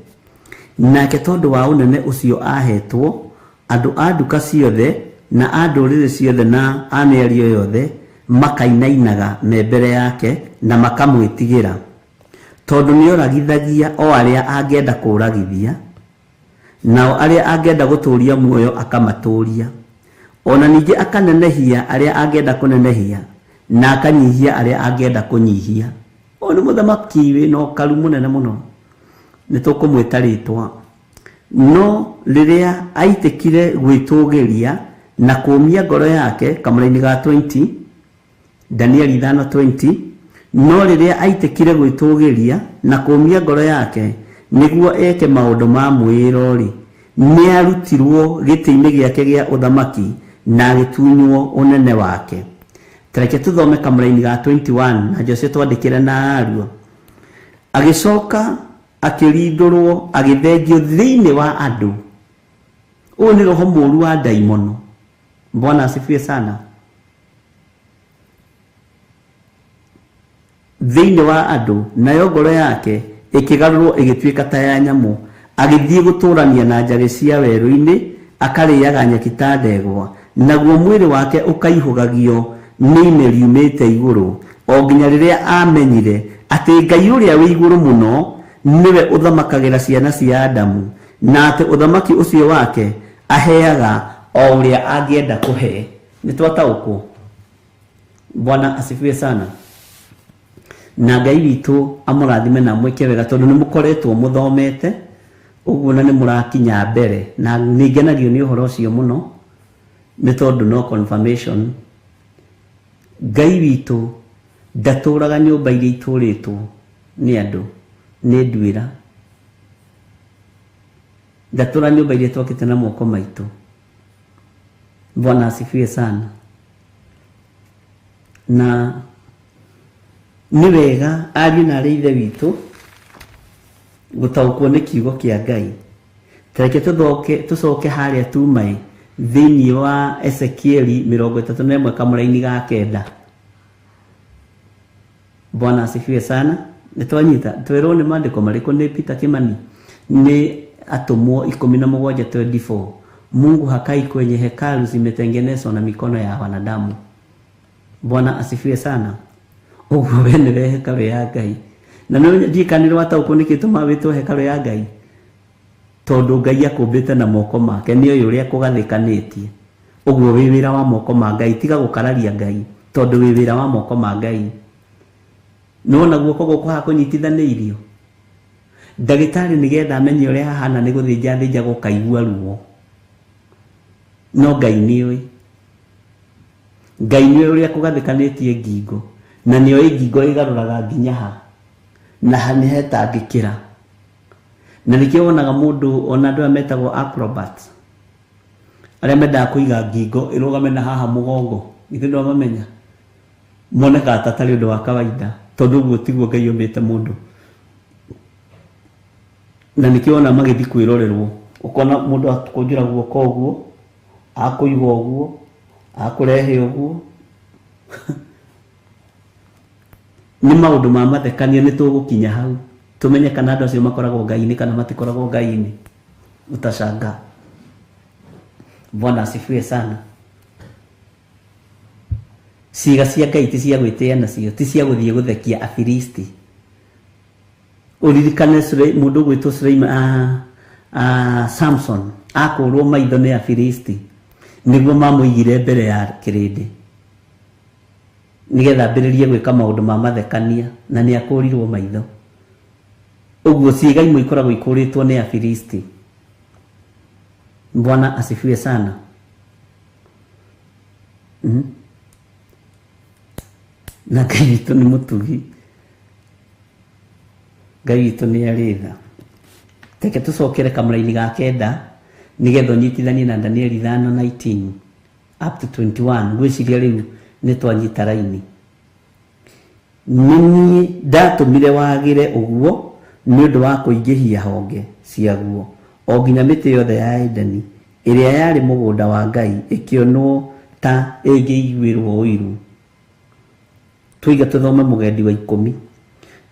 Nake tondũ wa ũnene ũcio ahetwo, andũ a nduka ciothe Na a ndũrĩrĩ ciothe na a mĩario yothe makainainaga me mbere yake na makamwĩtigĩra, tondũ nĩoragithagia o arĩa angĩenda kũũragithia, nao arĩa angĩenda gũtũũria muoyo akamatũũria, ona ningĩ akanenehia arĩa angĩenda kũnenehia na akanyihia arĩa angĩenda kũnyihia. Ũyũ nĩ mũthamaki wĩna ũkaru mũnene mũno, nĩ tũkũmwĩta rĩtwa. No rĩrĩa aitĩkire gwĩtũgĩria na kũũmia ngoro yake, kamũraini ga 20, Danieli 5:20, no rĩrĩa aitĩkire gwĩtũgĩria na kũũmia ngoro yake nĩguo eke maũndũ ma mwĩĩro-rĩ, nĩarutirwo gĩtĩ-inĩ gĩake gĩa ũthamaki na agĩtunywo ũnene wake. Tareke tũthome kamũraini ga 21 na Jose twandĩkĩre na aruo. Agĩcoka akĩrindũrwo agĩthengio thĩinĩ wa andũ. Ũyũ nĩ roho mũũru wa ndaimono. Bwana asifiwe sana. Thĩinĩ wa andũ, nayo ngoro yake ĩkĩgarũrwo ĩgĩtuĩka ta ya nyamũ, agĩthiĩ gũtũũrania na njagĩ cia werũ-inĩ, akarĩĩaga nyeki ta ndegwa, naguo mwĩrĩ wake ũkaihũgagio nĩ ime riumĩte igũrũ, o nginya rĩrĩa aamenyire atĩ Ngai ũrĩa wĩ igũrũ mũno nĩwe ũthamakagĩra ciana cia Adamu, na atĩ ũthamaki ũcio wake aheaga o ũrĩa angĩenda kũhe. Nĩ twataũkwo? Bwana asifiwe sana. Na Ngai witũ amũrathime na amwĩke wega, tondũ nĩ mũkoretwo mũthomete ũguo na nĩ mũrakinya mbere, na nĩ ngenagio nĩ ũhoro ũcio mũno, nĩ tondũ no confirmation. Ngai witũ ndatũraga nyũmba iria itũrĩtwo nĩ andũ, nĩ nduĩra. Ndatũra nyũmba iria twakĩte na moko maitũ. Bwana asifiwe sana. Na nĩ wega ariũ na arĩ ithe witũ gũtaũkwo nĩ kiugo kĩa Ngai. Tareke tũcoke harĩa tumaĩ thĩinĩ wa Ezekieli 31 kamũraini ga 9. Bwana asifiwe sana. Nĩ twanyita twerwo nĩ maandĩko marĩkũ nĩ Peter Kimani? Nĩ atũmwo 17:24. Mungu hakai kwenye hekalu zimetengenezwa na mikono ya wanadamu. Bwana asifiwe sana. Ũguo we nĩwe hekarũ ya Ngai. Na nĩ ndikanĩrwo wataũkwo nĩkĩ tũmaga wĩtwo hekarũ ya Ngai, tondũ Ngai akũmbĩte na moko make, nĩ oĩ ũrĩa kũgathĩkanĩtie. Ũguo wĩ wĩra wa moko ma Ngai, tiga gũkararia Ngai, tondũ wĩ wĩra wa moko ma Ngai. Nĩwona guoko gũkũ haha kũnyitithanĩirio? Ndagĩtarĩ nĩgetha amenye ũrĩa hahana nĩ gũthĩnja thĩnja gũkaigua ruo. No Ngai nĩoĩ. Ngai nĩoĩ ũrĩa kũgathĩkanĩtie ngingo, na nĩoĩ ngingo ĩgarũraga nginya ha, na ha nĩ hetangĩkĩra. Na nĩkĩo wonaga mũndũ ona andũ aya metagwo acrobats, arĩa mendaga kũiga ngingo ĩrũgame na haha mũgongo, githĩ ndwamamenya? Monekaga ta tarĩ ũndũ wa kawaida, tondũ ũguo tiguo Ngai ombĩte mũndũ. Na nĩkĩo wona magĩthiĩ kwĩrorerwo, ũkona mũndũ akũnjũra guoko ũguo, akũiga ũguo, akũrehe ũguo. Nĩ maũndũ ma mathekania, nĩ tũgũkinya hau tũmenye kana andũ acio makoragwo Ngai-inĩ kana matikoragwo Ngai-inĩ. Utashangaa. Bwana asifiwe sana. Ciĩga cia Ngai ti cia gwĩtĩa nacio, ti cia gũthiĩ gũthekia Afilisti. Ũririkane mũndũ ũgwĩtwo Samson akũrwo maitho nĩ Afilisti nĩguo mamũigire mbere ya kĩrĩndĩ nĩgetha ambĩrĩrie gwĩka maũndũ ma mathekania, na nĩ akũrirwo maitho. Ũguo ciĩga imwe ikoragwo ikũrĩtwo nĩ Afilisti. Bwana asifiwe sana. Na Ngai witũ nĩ mũtugi, Ngai witũ nĩ arĩ tha. Reke tũcokere kamũraini ga 9 nĩgetha ũnyitithanie na Danieli 5:19 up to 21. Ngwĩciria rĩu nĩ twanyita raini. Nĩ niĩ ndatũmire wagĩre ũguo nĩ ũndũ wa kũingĩhia honge ciaguo, o nginya mĩtĩ yothe ya Edeni ĩrĩa yarĩ mũgũnda wa Ngai ĩkĩonwo ta ĩngĩiguĩrwo ũiru. Tũiga tũthome mũgendi wa 10.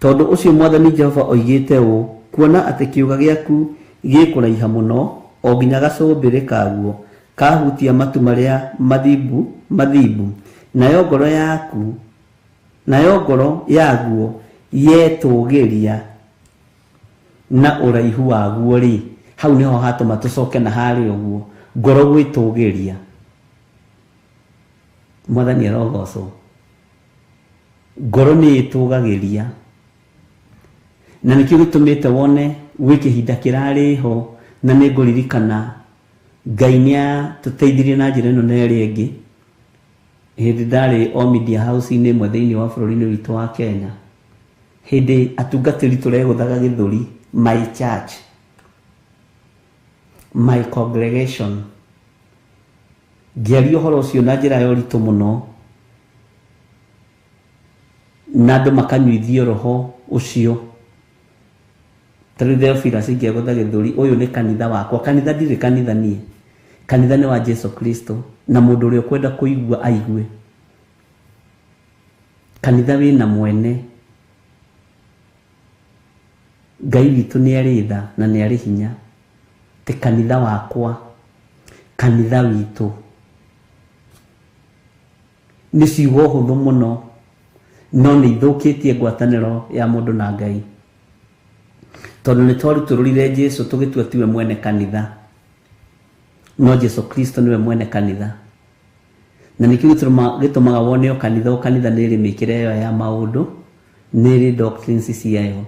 Tondũ ũcio Mwathani Jehova oigĩte ũũ, kuona atĩ kĩũga gĩaku gĩkũraiha mũno o nginya gacũmbĩrĩ kaguo Kahutia matu marĩa mathimbu mathimbu, nayo ngoro yaku, nayo ngoro yaguo yetũgĩria na ũraihu waguo rĩ, hau niho hatũma tũcoke na harĩa ũguo ngoro gwĩtũgĩria. Mwathani arogocwo. Ngoro nĩ ĩtũgagĩria, na nĩkĩo gĩtũmĩte wone gwĩ kĩhinda kĩrarĩ ho, na nĩ ngũririkana Ngai nĩ atũteithirie na njĩra ĩno na ĩrĩa ĩngĩ. Hĩndĩ ndarĩ o media house-inĩ ĩmwe thĩinĩ wa bũrũri-inĩ witũ wa Kenya, hĩndĩ atungatĩri tũregũthaga gĩthũri, my church, my congregation, ngĩaria ũhoro ũcio na njĩra ya ũritũ mũno, na andũ makanyuithio roho ũcio. Tarĩu Theophilus ingĩagũtha gĩthũri, ũyũ nĩ kanitha wakwa. Kanitha ndirĩ kanitha niĩ, kanitha nĩ wa Jesu Kristo, na mũndũ ũrĩa ũkwenda kũigua aigue. Kanitha wĩna mwene. Ngai witũ nĩ arĩ tha na nĩ arĩ hinya. Ti kanitha wakwa, kanitha witũ. Nĩ ciugo hũthũ mũno, no nĩ ithũkĩtie ngwatanĩro ya mũndũ na Ngai, tondũ nĩ twarutũrũrire Jesu tũgĩtua tiwe mwene kanitha, no Jesu Kristo nĩwe mwene kanitha. Na nĩkĩo gĩtũmaga wone o kanitha o kanitha nĩ ĩrĩ mĩkĩre ĩyo ya maũndũ, nĩ ĩrĩ doctrines ciayo,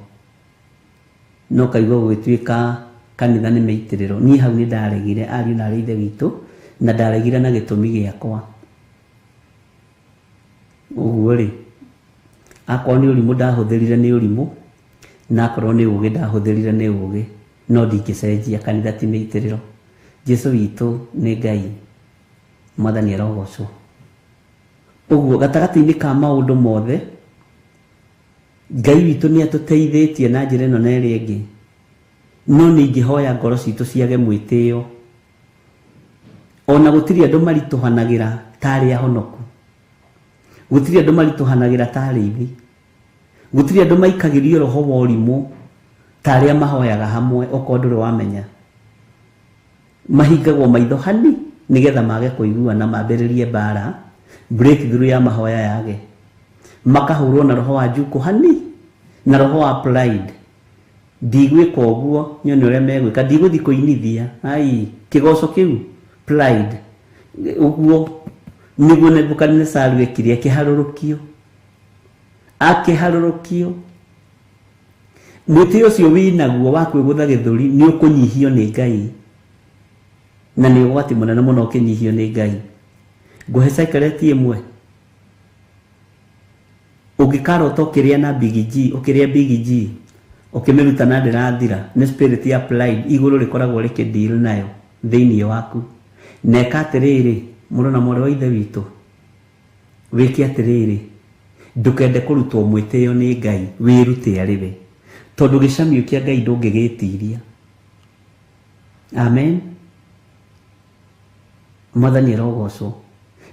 no kaigua gũgĩtuĩka kanitha nĩ mĩitĩrĩro. Niĩ hau nĩ ndaregire, ariũ na arĩ ithe witũ, na ndaregire na gĩtũmi gĩakwa. Ũguo rĩ, akorwo nĩ ũrimũ ndahũthĩrire nĩ ũrimũ, na akorwo nĩ ũgĩ ndahũthĩrire nĩ ũgĩ, no ndingĩcenjia. Kanitha ti mĩitĩrĩro. Jesu witũ nĩ Ngai. Mwathani arogocwo. Ũguo gatagatĩ-inĩ ka maũndũ mothe, Ngai witũ nĩ atũteithĩtie na njĩra ĩno na ĩrĩa ĩngĩ, no nĩ ingĩhoya ngoro citũ ciage mwĩtĩo. Ona gũtirĩ andũ maritũhanagĩra ta arĩa ahonoku, gũtirĩ andũ maritũhanagĩra ta arĩithi, gũtirĩ andũ maikagĩrio roho wa ũrimũ ta arĩa mahoyaga hamwe. Okorwo ndũrĩ wamenya, mahingagwo maitho hani nĩgetha mage kũigua na mambĩrĩrie mbara, breakthrough ya mahoya yage, makahũrwo na roho wa njukũ hani na roho wa pride. Ndigwĩka ũguo nyone ũrĩa megwĩka, ndigũthiĩ kũinithia ai kĩgoco kĩu pride. Ũguo nĩguo Nebukadnezaru ekire, akĩharũrũkio, akĩharũrũkio. Mwĩtĩo ũcio wĩnaguo wa kwĩgũtha gĩthũri nĩ ũkũnyihio nĩ Ngai, na nĩ ũgwati mũnene mũno ũkĩnyihio nĩ Ngai. Ngũhe secret ĩmwe, ũngĩkarota ũkĩrĩa na Big G, ũkĩrĩa Big G ũkĩmĩruta na ndĩrathira, nĩ spirit ya pride igũrũ rĩkoragwo rĩkĩ nayo thĩinĩ waku. Na ĩka atĩrĩrĩ, mũrũ na mwarĩ wa ithe witũ, wĩke atĩrĩrĩ, ndũkende kũrutwo mwĩtĩo nĩ Ngai, wĩrute arĩ we, tondũ gĩcamio kĩa Ngai ndũngĩgĩtiria. Amen. Mwathani arogocwo.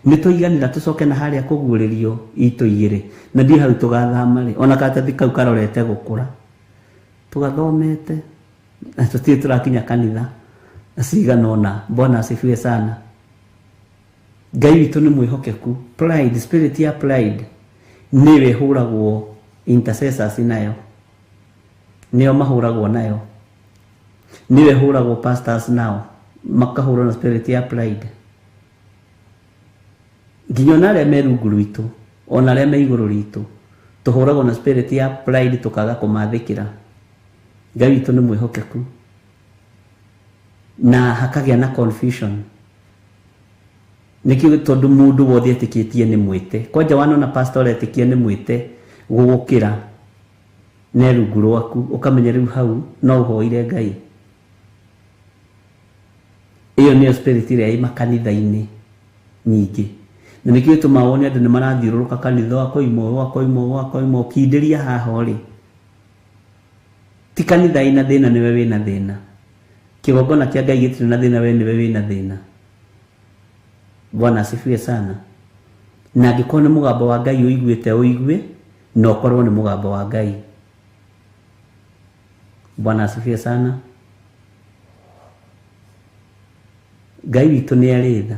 Nĩ tũiganĩra tũcoke na harĩa kũguũrĩrio itũ igĩrĩ, na ndiĩ hau tũgathama rĩ, ona karatathi kau karorete gũkũra, tũgathomete na tũtirĩ tũrakinya kanitha cigana ũna. Bwana asifiwe sana. Ngai witũ nĩ mwĩhokeku. Pride, spirit ya pride nĩyo ĩhũragwo intercessors nayo, nĩo mahũragwo nayo, nĩyo ĩhũragwo pastors nao makahũrwo na spirit ya pride. Nginya ona arĩa me rungu rwitũ, ona arĩa me igũrũ ritũ, tũhũragwo na spirit ya pride tũkaga kũmathĩkĩra. Ngai witũ nĩ mwĩhokeku, na hakagĩa na confusion. Nĩkĩo tondũ mũndũ wothe etĩkĩtie nĩ mwĩte. Kwanja wanona pastor etĩkia nĩ mwĩte gũgũkĩra ne rungu rwaku, ũkamenya rĩu hau no ũhoire Ngai. Ĩyo nĩyo spirit ĩrĩa ĩ makanitha-inĩ nyingĩ, na nĩkĩo gĩtũmaga wone andũ nĩ marathiũrũrũka kanitha, akoima ũũ, akoima ũũ, akoima ũũ. Kindĩria haha ũrĩ, ti kanitha ĩna thĩna, nĩwe wĩna thĩna. Kĩgongona kĩa Ngai gĩtirĩ na thĩna, we nĩwe wĩna thĩna. Bwana asifiwe sana. Na angĩkorwo nĩ mũgambo wa Ngai ũiguĩte, ũigue, na ũkorwo nĩ mũgambo wa Ngai. Bwana asifiwe sana. Ngai witũ nĩ arĩ tha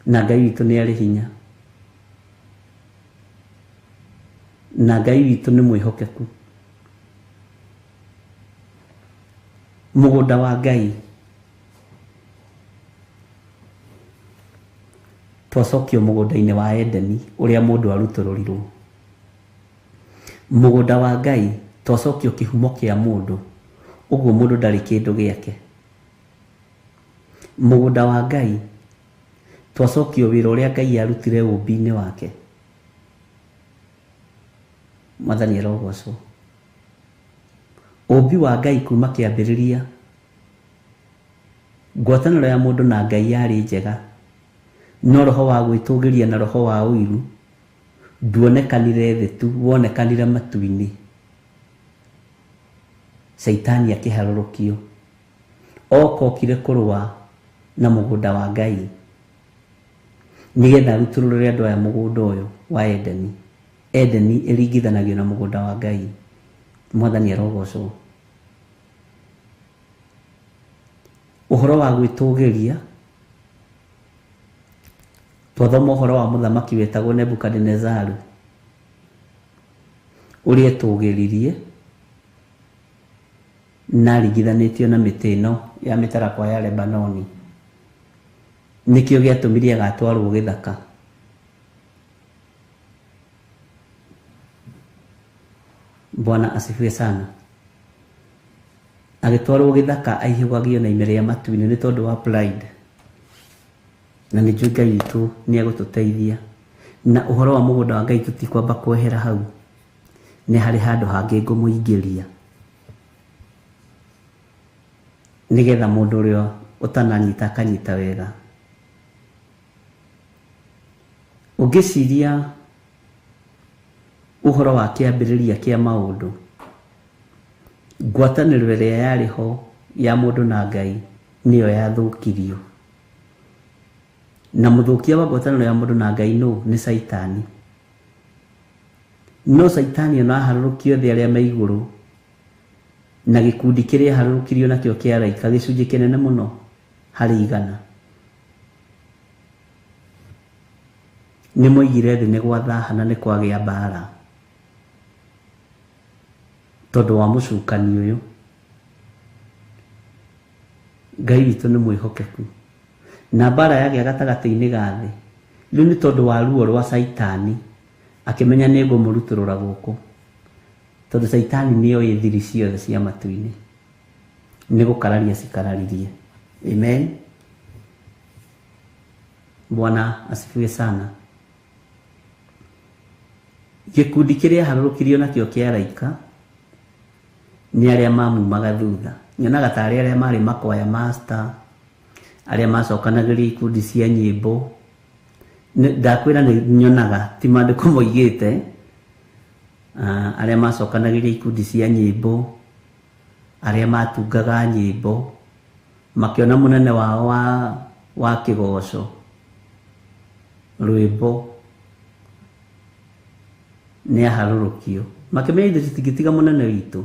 na Ngai witũ nĩ arĩ hinya na Ngai witũ nĩ mwĩhokeku. Mũgũnda wa Ngai twacokio mũgũnda-inĩ wa Edeni ũrĩa mũndũ arutũrũrirwo. Mũgũnda wa Ngai twacokio kĩhumo kĩa mũndũ, ũguo mũndũ ndarĩ kĩndũ gĩake. Mũgũnda wa Ngai twacokio wĩra ũrĩa Ngai arutire ũmbi-inĩ wake. Mwathani arogocwo. Ũmbi wa Ngai kuma kĩambĩrĩria, ngwatanĩro ya mũndũ na Ngai yarĩ njega, no roho wa gwĩtũgĩria na roho wa ũiru nduonekanire thĩ tu, wonekanire matu-inĩ. Caitani akĩharũrũkio, oka okire kũrũa na mũgũnda wa Ngai nĩgetha arutũrũrĩre andũ aya mũgũnda ũyũ wa Edeni. Edeni ĩringithanagio na mũgũnda wa Ngai. Mwathani arogocwo. Ũhoro wa gwĩtũgĩria, twathoma ũhoro wa mũthamaki wetagwo Nebukadinezaru ũrĩa etũgĩririe na aringithanĩtio na mĩtĩ ĩno ya mĩtarakwa ya Lebanoni. Nĩkĩo gĩatũmire agatwarwo gĩthaka. Bwana asifiwe sana. Agĩtwarwo gĩthaka aihũgagio na ime rĩa matu-inĩ nĩ tondũ wa pride. Na nĩ njũĩ Ngai witũ nĩ egũtũteithia. Na ũhoro wa mũgũnda wa Ngai tũtikwamba kwehera hau, nĩ harĩ handũ hangĩ ngũmũingĩria nĩgetha mũndũ ũrĩa ũtananyita akanyita wega. Ũngĩciria ũhoro wa kĩambĩrĩria kĩa maũndũ, ngwatanĩro ĩrĩa yarĩ ho ya mũndũ na Ngai nĩyo yathũkirio. Na mũthũkia wa ngwatanĩro ya mũndũ na Ngai nũ? Nĩ Caitani. No Caitani ona aharũrũkio thĩ arĩa me igũrũ na gĩkundi kĩrĩa aharũrũkirio nakĩo kĩa araika gĩcunjĩ kĩnene mũno harĩ igana, nĩ moigire thĩ nĩ gwathaha na nĩ kwagĩa mbara tondũ wa mũcukani ũyũ. Ngai witũ nĩ mwĩhokeku. Na mbara yagĩa gatagatĩ-inĩ ga thĩ rĩu nĩ tondũ wa ruo rwa Caitani, akĩmenya nĩ ngũmũrutũrũra gũkũ, tondũ Caitani nĩ oĩ thiri ciothe cia matu-inĩ, nĩ gũkararia cikararirie. Amen. Bwana asifiwe sana. Gĩkundi kĩrĩa aharũrũkirio nakĩo kĩa araika nĩ arĩa mamumaga thutha. Nyonaga tarĩ arĩa marĩ makwaya master, arĩa macokanagĩria ikundi cia nyĩmbo. Ndakwĩra nĩ nyonaga, ti maandĩko moigĩte, arĩa macokanagĩria ikundi cia nyĩmbo, arĩa matungaga nyĩmbo, makĩona mũnene wao wa kĩgoco rwĩmbo nĩ aharũrũkio, makĩmenya ithuĩ tũtingĩtiga mũnene witũ.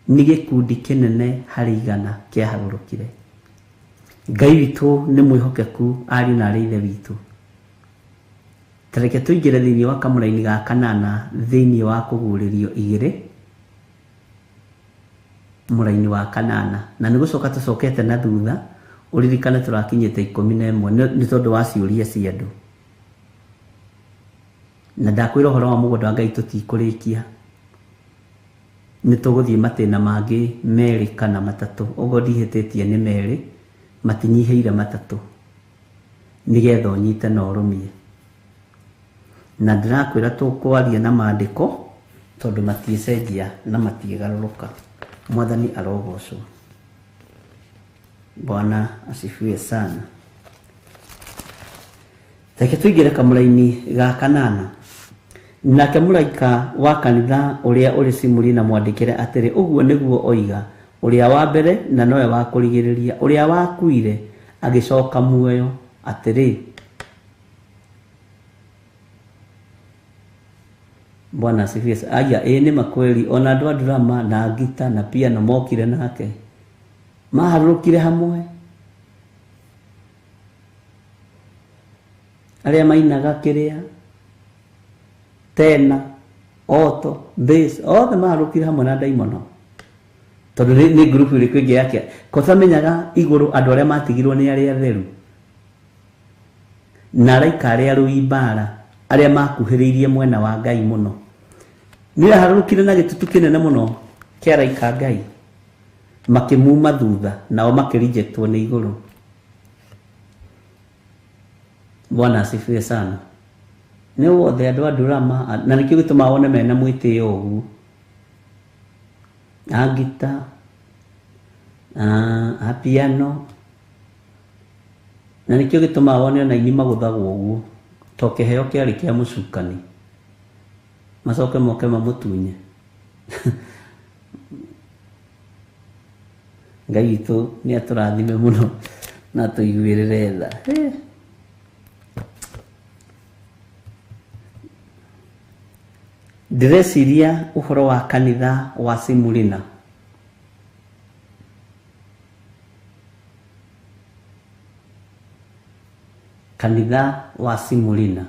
Nĩ gĩkundi kĩnene harĩ igana kĩaharũrũkire. Ngai witũ nĩ mwĩhokeku, ariũ na arĩ ithe witũ. Ta reke tũingĩre thĩinĩ wa kamũraini ga kanana thĩinĩ wa kũguũrĩrio igĩrĩ, mũraini wa kanana, na nĩ gũcoka tũcokete na thutha, ũririkane tũrakinyĩte 11 nĩ tondũ wa ciũria cia andũ. Na ndakwĩra ũhoro wa mũgũnda wa Ngai tũtikũrĩkia, nĩ tũgũthiĩ matĩna mangĩ merĩ kana matatũ, ũguo ndihĩtĩtie nĩ merĩ, matinyihĩire matatũ, nĩgetha ũnyite na ũrũmie. Na ndĩrakwĩra tũkwaria na maandĩko tondũ matiĩcenjia na matiĩgarũrũka. Mwathani arogocwo. Bwana asifiwe sana. Reke tũingĩre kamũraini ga kanana. Nake mũraika wa kanitha ũrĩa ũrĩ Simurina mwandĩkĩre atĩrĩ, ũguo nĩguo oiga, ũrĩa wa mbere na nowe wa kũrigĩrĩria, ũrĩa wakuire agĩcoka muoyo, atĩrĩ, Bwana asifiwe. Aya, ĩ nĩ makweli ona andũ a drama na ngita na piano mokire nake, maharũrũkire hamwe, arĩa mainaga kĩrĩa tena oto bass othe maharũrũkire hamwe na ndaimono, tondũ nĩ group ĩrĩkũ ĩngĩ yake kotamenyaga igũrũ andũ arĩa matigirwo nĩ arĩa atheru na araika arĩa arũi mbara arĩa makuhĩrĩirie mwena wa Ngai mũno. Nĩ aharũrũkire na gĩtutu kĩnene mũno kĩa araika Ngai, makĩmuma thutha nao makĩrejectwo nĩ igũrũ. Bwana asifiwe sana. Nĩ wothe andũ a drama, na nĩkĩo gĩtũmaga wone mena mwĩtĩo ũguo, a ngita, a piano, na nĩkĩo gĩtũmaga wone ona aini magũthagwo ũguo, to kĩheo kĩarĩ kĩa mũcukani, macoke moke mamũtunye. Ngai witũ nĩ atũrathime mũno na atũiguĩrĩre tha. Ndĩreciria ũhoro wa kanitha wa Simulina. Kanitha wa Simulina.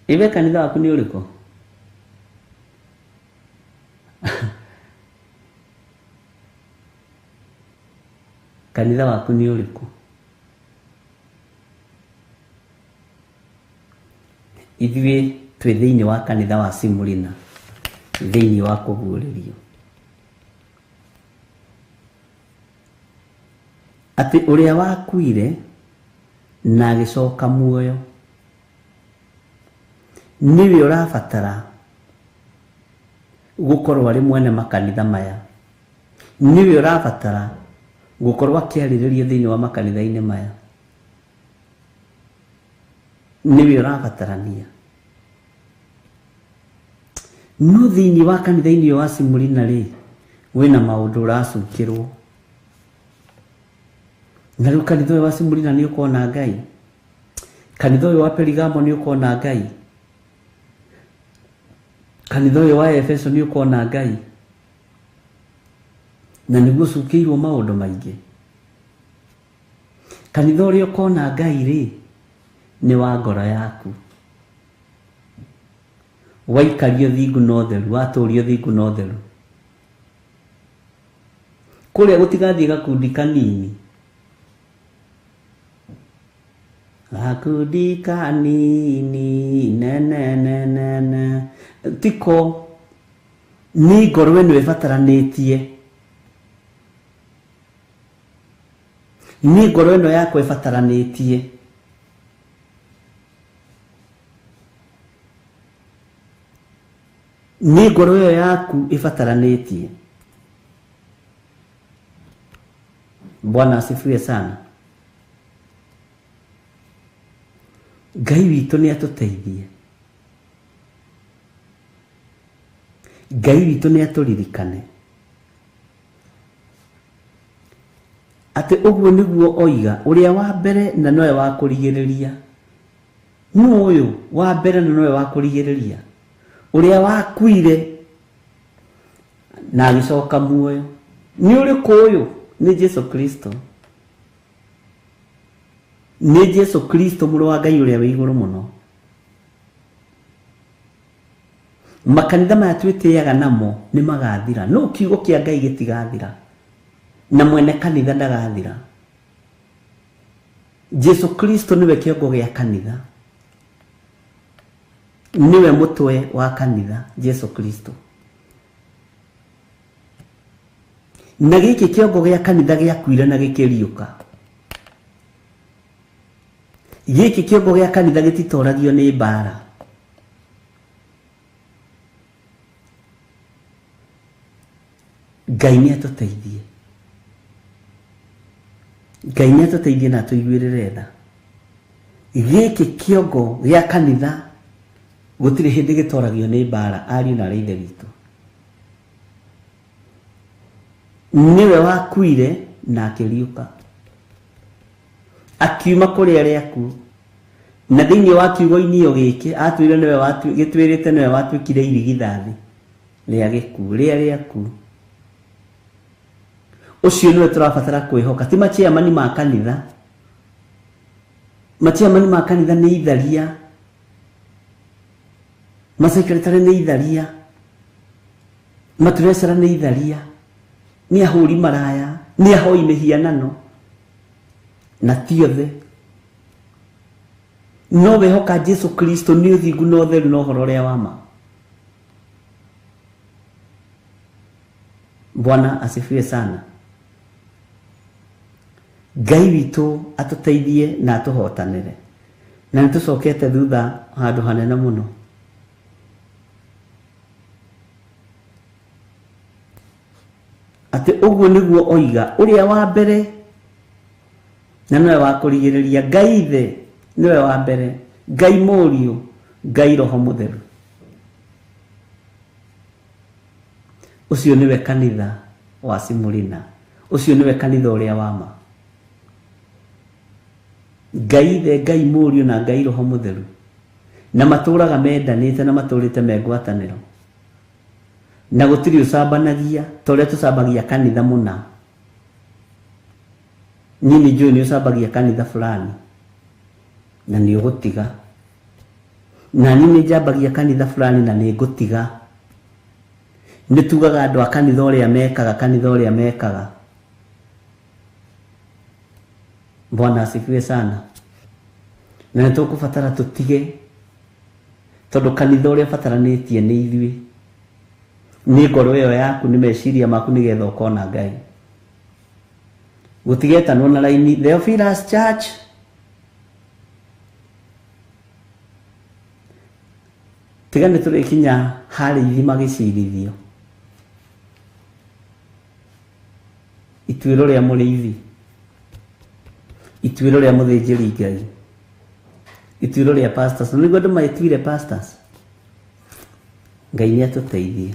Iwe kanitha waku nĩ ũrĩkũ? Kanitha waku nĩ ũrĩkũ? Ithuĩ twĩ thĩinĩ wa kanitha wa Simulina, thĩinĩ wa kũguũrĩrio atĩ ũrĩa wakuire na agĩcoka muoyo nĩwe ũrabatara gũkorwo arĩ mwene makanitha maya, nĩwe ũrabatara gũkorwo akĩarĩrĩria thĩinĩ wa makanitha-inĩ maya, nĩwe ũrabatarania. No thĩinĩ wa kanitha-inĩ wa Simulina rĩ, wĩna maũndũ ũracukĩrwo. Na rĩu kanitha ũyũ wa Simulina nĩ ũkona Ngai, kanitha ũyũ wa Perigamo nĩ ũkona Ngai, kanitha ũyũ wa Efeso nĩ ũkona Ngai, na nĩguo ũcukĩirwo maũndũ maingĩ. Kanitha ũrĩa ũkona Ngai rĩ, nĩ wa ngoro yaku. Waikario thingu na ũtheru, watũrio thingu na ũtheru. Kũrĩa gũtigathiĩ gakundi kanini, gakundi kanini nene nene ne, tiko nĩ ngoro ĩno ĩbataranĩtie, nĩ ngoro ĩno yakwa ĩbataranĩtie. Nĩ ngoro ĩyo yaku ĩbataranĩtie. Bwana asifiwe sana. Ngai witũ nĩ atũteithie, Ngai witũ nĩ atũririkane atĩ ũguo nĩguo oiga, ũrĩa wa mbere na nowe wa kũrigĩrĩria. Nũ ũyũ wa mbere na nowe wa kũrigĩrĩria? Ũrĩa wakuire na agĩcoka muoyo. Nĩ ũrĩkũ ũyũ? Nĩ Jesu Kristo. Nĩ Jesu Kristo mũrũ wa Ngai ũrĩa wĩ igũrũ mũno. Makanitha maya twĩtĩaga namo nĩ magathira, no kiugo kĩa Ngai gĩtigathira, na mwene kanitha ndagathira. Jesu Kristo nĩwe kĩongo gĩa kanitha, nĩwe mũtwe wa kanitha, Jesu Kristo. Na gĩkĩ kĩongo gĩa kanitha gĩakuire na gĩkĩriũka. Gĩkĩ kĩongo gĩa kanitha gĩtitoragio nĩ mbara. Ngai nĩ atũteithie, Ngai nĩ atũteithie na atũiguĩrĩre tha. Gĩkĩ kĩongo gĩa kanitha gũtirĩ hĩndĩ gĩtoragio nĩ mbara, ariũ na arĩa ithe witũ. Nĩwe wakuire na akĩriũka, akiuma kũrĩ arĩa akuũ. Na thĩinĩ wa kiugo-inĩ o gĩkĩ atwĩrire nĩwe gĩtwĩrĩte nĩwe watuĩkire irigithathi rĩa gĩkuũ rĩa rĩaku. Ũcio nĩwe tũrabatara kwĩhoka, ti machairman ma kanitha. Machairman ma kanitha nĩ itharia, masekretary nĩ itharia, matreasurer nĩ itharia, nĩ ahũri maraya, nĩ ahoi mĩhianano, na ti othe. No wehoka Jesu Kristo nĩ ũthingu na ũtheru na ũhoro ũrĩa wa ma. Bwana asifiwe sana. Ngai witũ atũteithie na atũhotanĩre. Na nĩ tũcokete thutha handũ hanene mũno. Atĩ ũguo nĩguo oiga ũrĩa wa mbere na nĩwe wa kũrigĩrĩria. Ngai Ithe nĩwe wa mbere, Ngai Mũriũ, Ngai Roho Mũtheru. Ũcio nĩwe kanitha wa Simulina, ũcio nĩwe kanitha ũrĩa wa ma. Ngai Ithe, Ngai Mũriũ na Ngai Roho Mũtheru, na matũraga mendanĩte na matũrĩte me ngwatanĩro, na gũtirĩ ũcambanagia ta ũrĩa tũcambagia kanitha mũna. Niĩ nĩ njũĩ nĩ ũcambagia kanitha fulani na nĩ ũgũtiga, na niĩ nĩ njambagia kanitha fulani na nĩ ngũtiga. Nĩ tugaga andũ a kanitha ũrĩa mekaga, kanitha ũrĩa mekaga. Bwana asifiwe sana. Na nĩ tũkũbatara tũtige, tondũ kanitha ũrĩa ũbataranĩtie nĩ ithuĩ, nĩ ngoro ĩyo yaku, nĩ meciria maku, nĩgetha ũkona Ngai. Gũtigetanwo na raini Theophilus Church. Tiga nĩ tũrĩkinya harĩa ithima gĩcirithio, ituĩro rĩa mũrĩithi, ituĩro rĩa mũthĩnjĩri Ngai, ituĩro rĩa pastors. Nĩguo andũ maĩtuire pastors. Ngai nĩ atũteithie.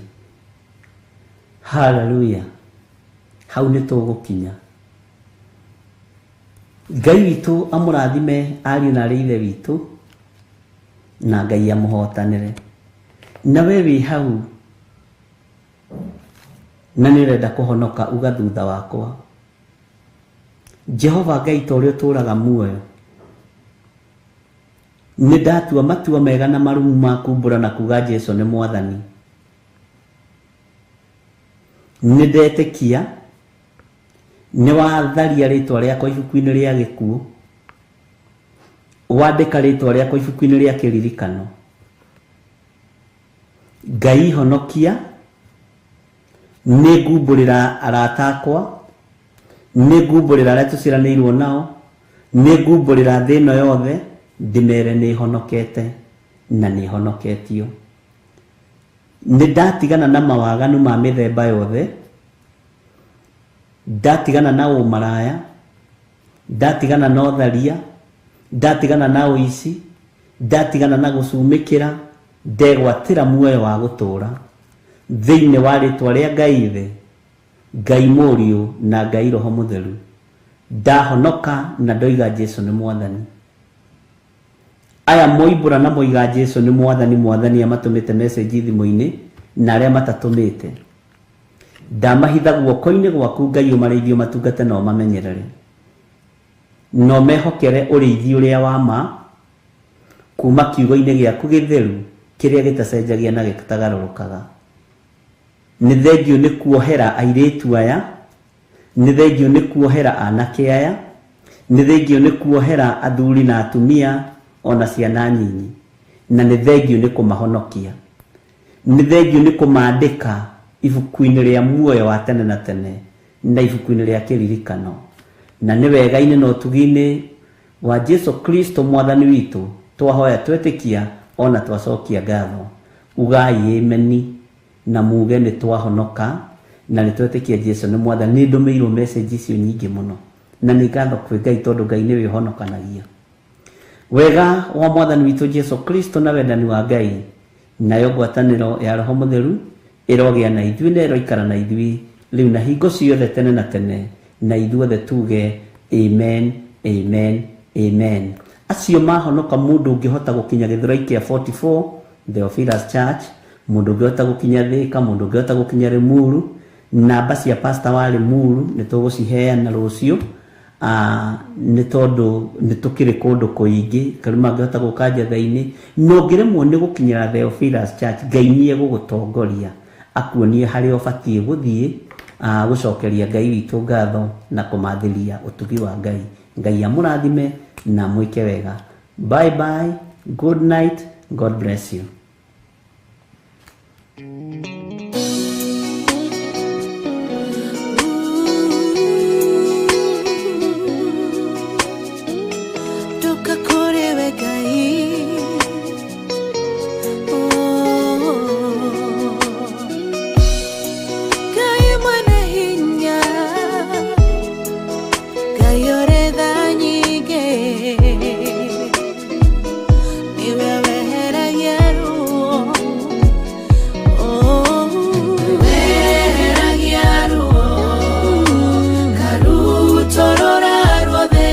Hallelujah. Hau nĩ tũgũkinya. Ngai witũ amũrathime ariũ na arĩ ithe witũ, na Ngai amũhotanĩre. Na we wĩ hau na nĩ ũrenda kũhonoka, uga thutha wakwa, Jehova Ngai ta ũrĩa ũtũũraga muoyo, nĩ ndatua matua mega na marũmu ma kumbũra na kuga Jesu nĩ Mwathani. Nĩ ndetĩkia nĩ watharia rĩtwa rĩakwa ibuku-inĩ rĩa gĩkuũ, wandĩka rĩtwa rĩakwa ibuku-inĩ rĩa kĩririkano. Ngai honokia, nĩ ngumbũrĩra arata akwa, nĩ ngumbũrĩra arĩa tũciaranĩirwo nao, nĩ ngumbũrĩra thĩ ĩno yothe, ndĩmere nĩ honokete na nĩ honoketio. Nĩ ndatigana na mawaganu ma mĩthemba yothe, ndatigana na ũmaraya, ndatigana na ũtharia, ndatigana na ũici, ndatigana na gũcumĩkĩra, ndegwatĩra muoyo wa gũtũũra thĩinĩ wa rĩtwa rĩa Ngai Ithe, Ngai Mũriũ na Ngai Roho Mũtheru. Ndahonoka na ndoiga Jesu nĩ Mwathani. Aya moimbũra na moiga Jesu nĩ Mwathani, Mwathani amatũmĩte message thimũ-inĩ na arĩa matatũmĩte. Ndamahitha guoko-inĩ gwaku Ngai, ũmarĩithie, ũmatungate na ũmamenyerere, na ũmehokere ũrĩithi ũrĩa wa ma kuma kiugo-inĩ gĩaku gĩtheru kĩrĩa gĩtacenjagia na gĩtagarũrũkaga. Nĩ thengiũ nĩ kuohera airĩtu aya, nĩ thengiũ nĩ kuohera anake aya, nĩ thengiũ nĩ kuohera athuri na atumia ona ciana nyinyi, na nĩ thengiũ nĩ kũmahonokia, nĩ thengiũ nĩ kũmandĩka ibuku-inĩ rĩa muoyo wa tene na tene na ibuku-inĩ rĩa kĩririkano. Na nĩ wega-inĩ na ũtugi-inĩ wa Jesu Kristo Mwathani witũ twahoya twetĩkia ona twacokia ngatho. Ugai ameni na muge nĩ twahonoka na nĩ twetĩkia Jesu nĩ Mwathani. Nĩ ndũmĩirwo message icio nyingĩ mũno, na nĩ ngatho kwĩ Ngai tondũ Ngai nĩwe ũhonokanagia. Wega wa Mwathani witũ Jesu Kristo na wendani wa Ngai nayo ngwatanĩro ya Roho Mũtheru ĩrogĩa na ithuĩ na ĩroikara na ithuĩ rĩu na hingo ciothe tene na tene, na ithuothe tuge amen, amen, amen. Acio mahonoka mũndũ ũngĩhota gũkinya Gĩthũrai kĩa 44 Theophilus Church, mũndũ ũngĩhota gũkinya Thĩka, mũndũ ũngĩhota gũkinya Limuru. Namba cia pastor wa Limuru nĩ tũgũciheana rũciũ, nĩ tondũ nĩ tũkĩrĩ kũndũ kũingĩ. Karĩ mangĩhota gũka Njetha-inĩ, na ũngĩremwo nĩ gũkinyĩra Theophilus Church, Ngai nĩ egũgũtongoria akuonie harĩa ũbatiĩ gũthiĩ, gũcokeria Ngai witũ ngatho na kũmathĩria ũtugi wa Ngai. Ngai amũrathime na mwĩke wega. Bye bye, good night, God bless you. Ndoka kũrĩ we Ngai. Oh. Ngai mwene hinya, Ngai ũrĩ tha nyingĩ, nĩwe weheragia ruo. Oh. Weheragia ruo, ngarutũrũra ruothe.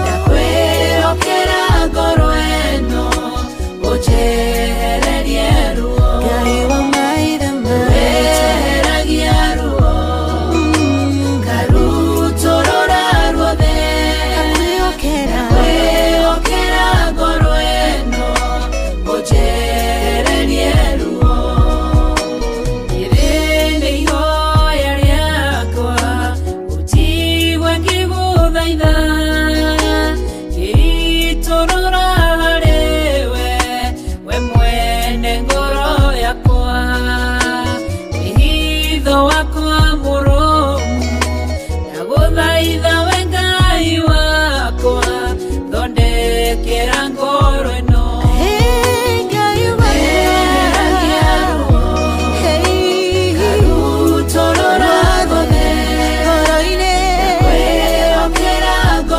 Ndakwĩhokera ngoro ĩno, ũnjehererie ruo. Ngai wa maithe maitũ. Weheragia ruo, ngarutũrũra ruothe. Ndakwĩhokera ngoro ĩno, ũnjehererie ruo. Rĩrĩ nĩ ihoya rĩakwa, ũnjigue ngĩgũthaitha, ngĩitũrũra harĩ we, we mwene ngoro yakwa. Wĩhitho wakwa mũrũmu, ndagũthaitha we Ngai wakwa, thondekera ngoro ĩno. Weheragia ruo, ngarutũrũra ruothe. Ndakwĩhokera ngoro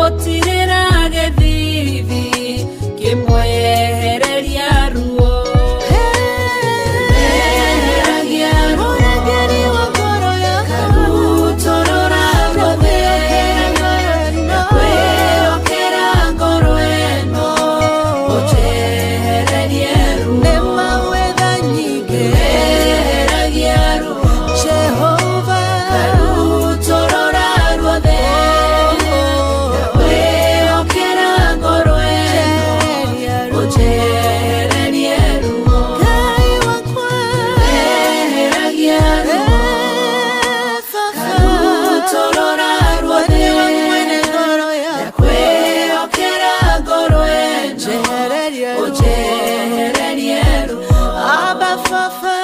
Ngũmũtirĩra gĩthithi kĩmwehereria ruo. Eheragia ruo. Mũrangĩri wa ngoro yakwa. Karutũrũra ruothe. Ndakwĩhokera ngoro ĩno, ũnjehererie ruo. Nĩ mawetha nyingĩ. Eheragia ruo. Jehova. Karutũrũra ruothe. Ndakwĩhokera ngoro ĩno, ũnjehererie ruo. Ngai wakwa. Eheragia ruo. Karutũrũra ruothe. Nĩwe mwene ngoro yakwa. Ndakwĩhokera ngoro ĩno, Njehererie ruo. ũnjehererie ruo. Abba Baba.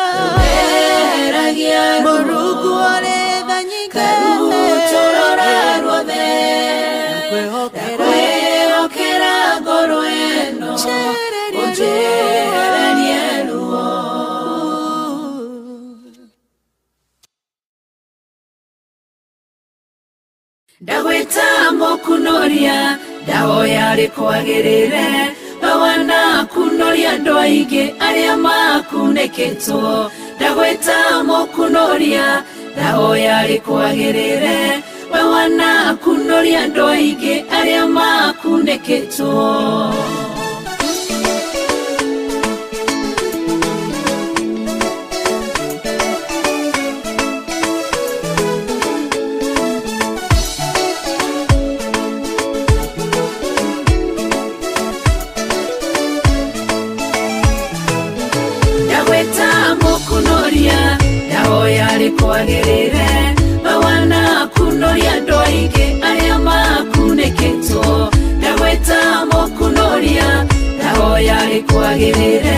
Eheragia ruo. Mũrungu ũrĩ tha nyingĩ. Karutũrũra ruothe. Ndakwĩhokera. Ndakwĩhokera ngoro ĩno, Njehererie ruo. ũnjehererie ruo. Ndagwĩta mũkunoria, ndahoya rĩkwagĩrĩre. We wanakunoria andũ aingĩ arĩa makunĩkĩtwo. Ndagwĩta mũkunoria, ndahoya rĩkwagĩrĩre. We wanakunoria andũ aingĩ arĩa makunĩkĩtwo. Ndagwĩta mũkunoria, ndahoya rĩkwagĩrĩre. We wanakunoria andũ aingĩ arĩa makunĩkĩtwo. Ndagwĩta mũkunoria, ndahoya rĩkwagĩrĩre.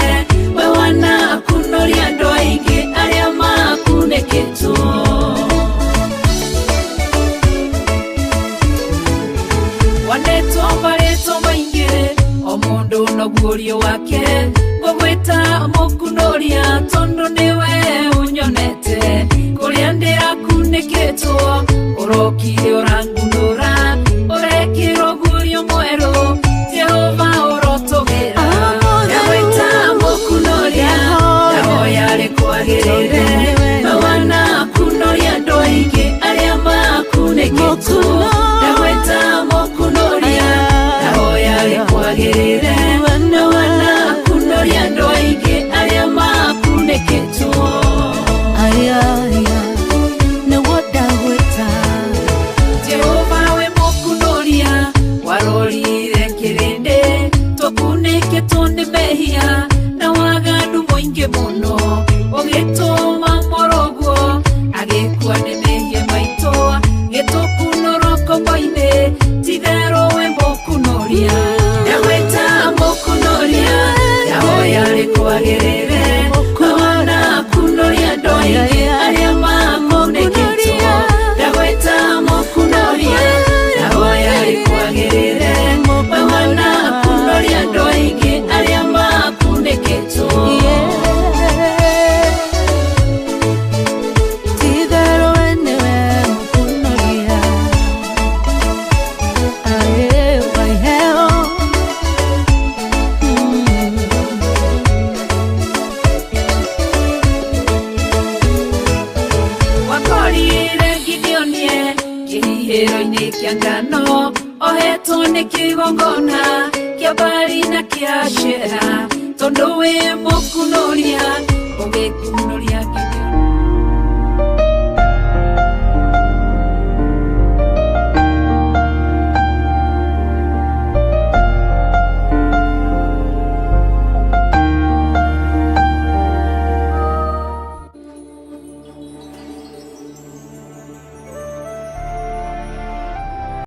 We wanakunoria andũ aingĩ arĩa makunĩkĩtwo. Wanetwo marĩtwo maingĩ, o mũndũ noguo wake. Ngũgwĩta mũkunoria tondũ nĩwe ũnyonete. Kũrĩa ndĩrakunĩkĩtwo, ũrokire ũrangunũra. Ũrekĩra ũguũrio mwerũ, Jehova ũrotũgĩra. Ndagwĩta mũkunoria, ndahoya rĩkwagĩrĩre. We wanakunoria andũ aingĩ arĩa makunĩkĩtwo. Ndagwĩta mũkunoria, ndahoya rĩkwagĩrĩre. We wanakunoria andũ aingĩ arĩa makunĩkĩtwo. Aya, aya, nĩguo ndagwĩta. Jehova we mũkunoria, warorire kĩrĩndĩ, tũkunĩkĩtwo nĩ mehia na waganu mũingĩ mũno. Ũgĩtũma mũrũguo agĩkua nĩ mehia maitũ, gĩtũkunũrwo ngombo-inĩ, ti-itherũ we mũkunoria. Ndagwĩta mũkunoria, ndahoya rĩkwagĩrĩre. We wanakunoria andũ aingĩ arĩa makunĩkĩtwo. Ndagwĩta mũkunoria, ndahoya rĩkwagĩrĩre. We wanakunoria andũ aingĩ arĩa makunĩkĩtwo. Ti-itherũ we nĩwe mũkunoria. Ae, wa iheo. Wakorire Gideonie kĩhihĩro-inĩ kĩa ngano, ohetwo nĩ kĩgongona kĩa Baali na kĩa Ashera. Tondũ wĩ mũkunoria,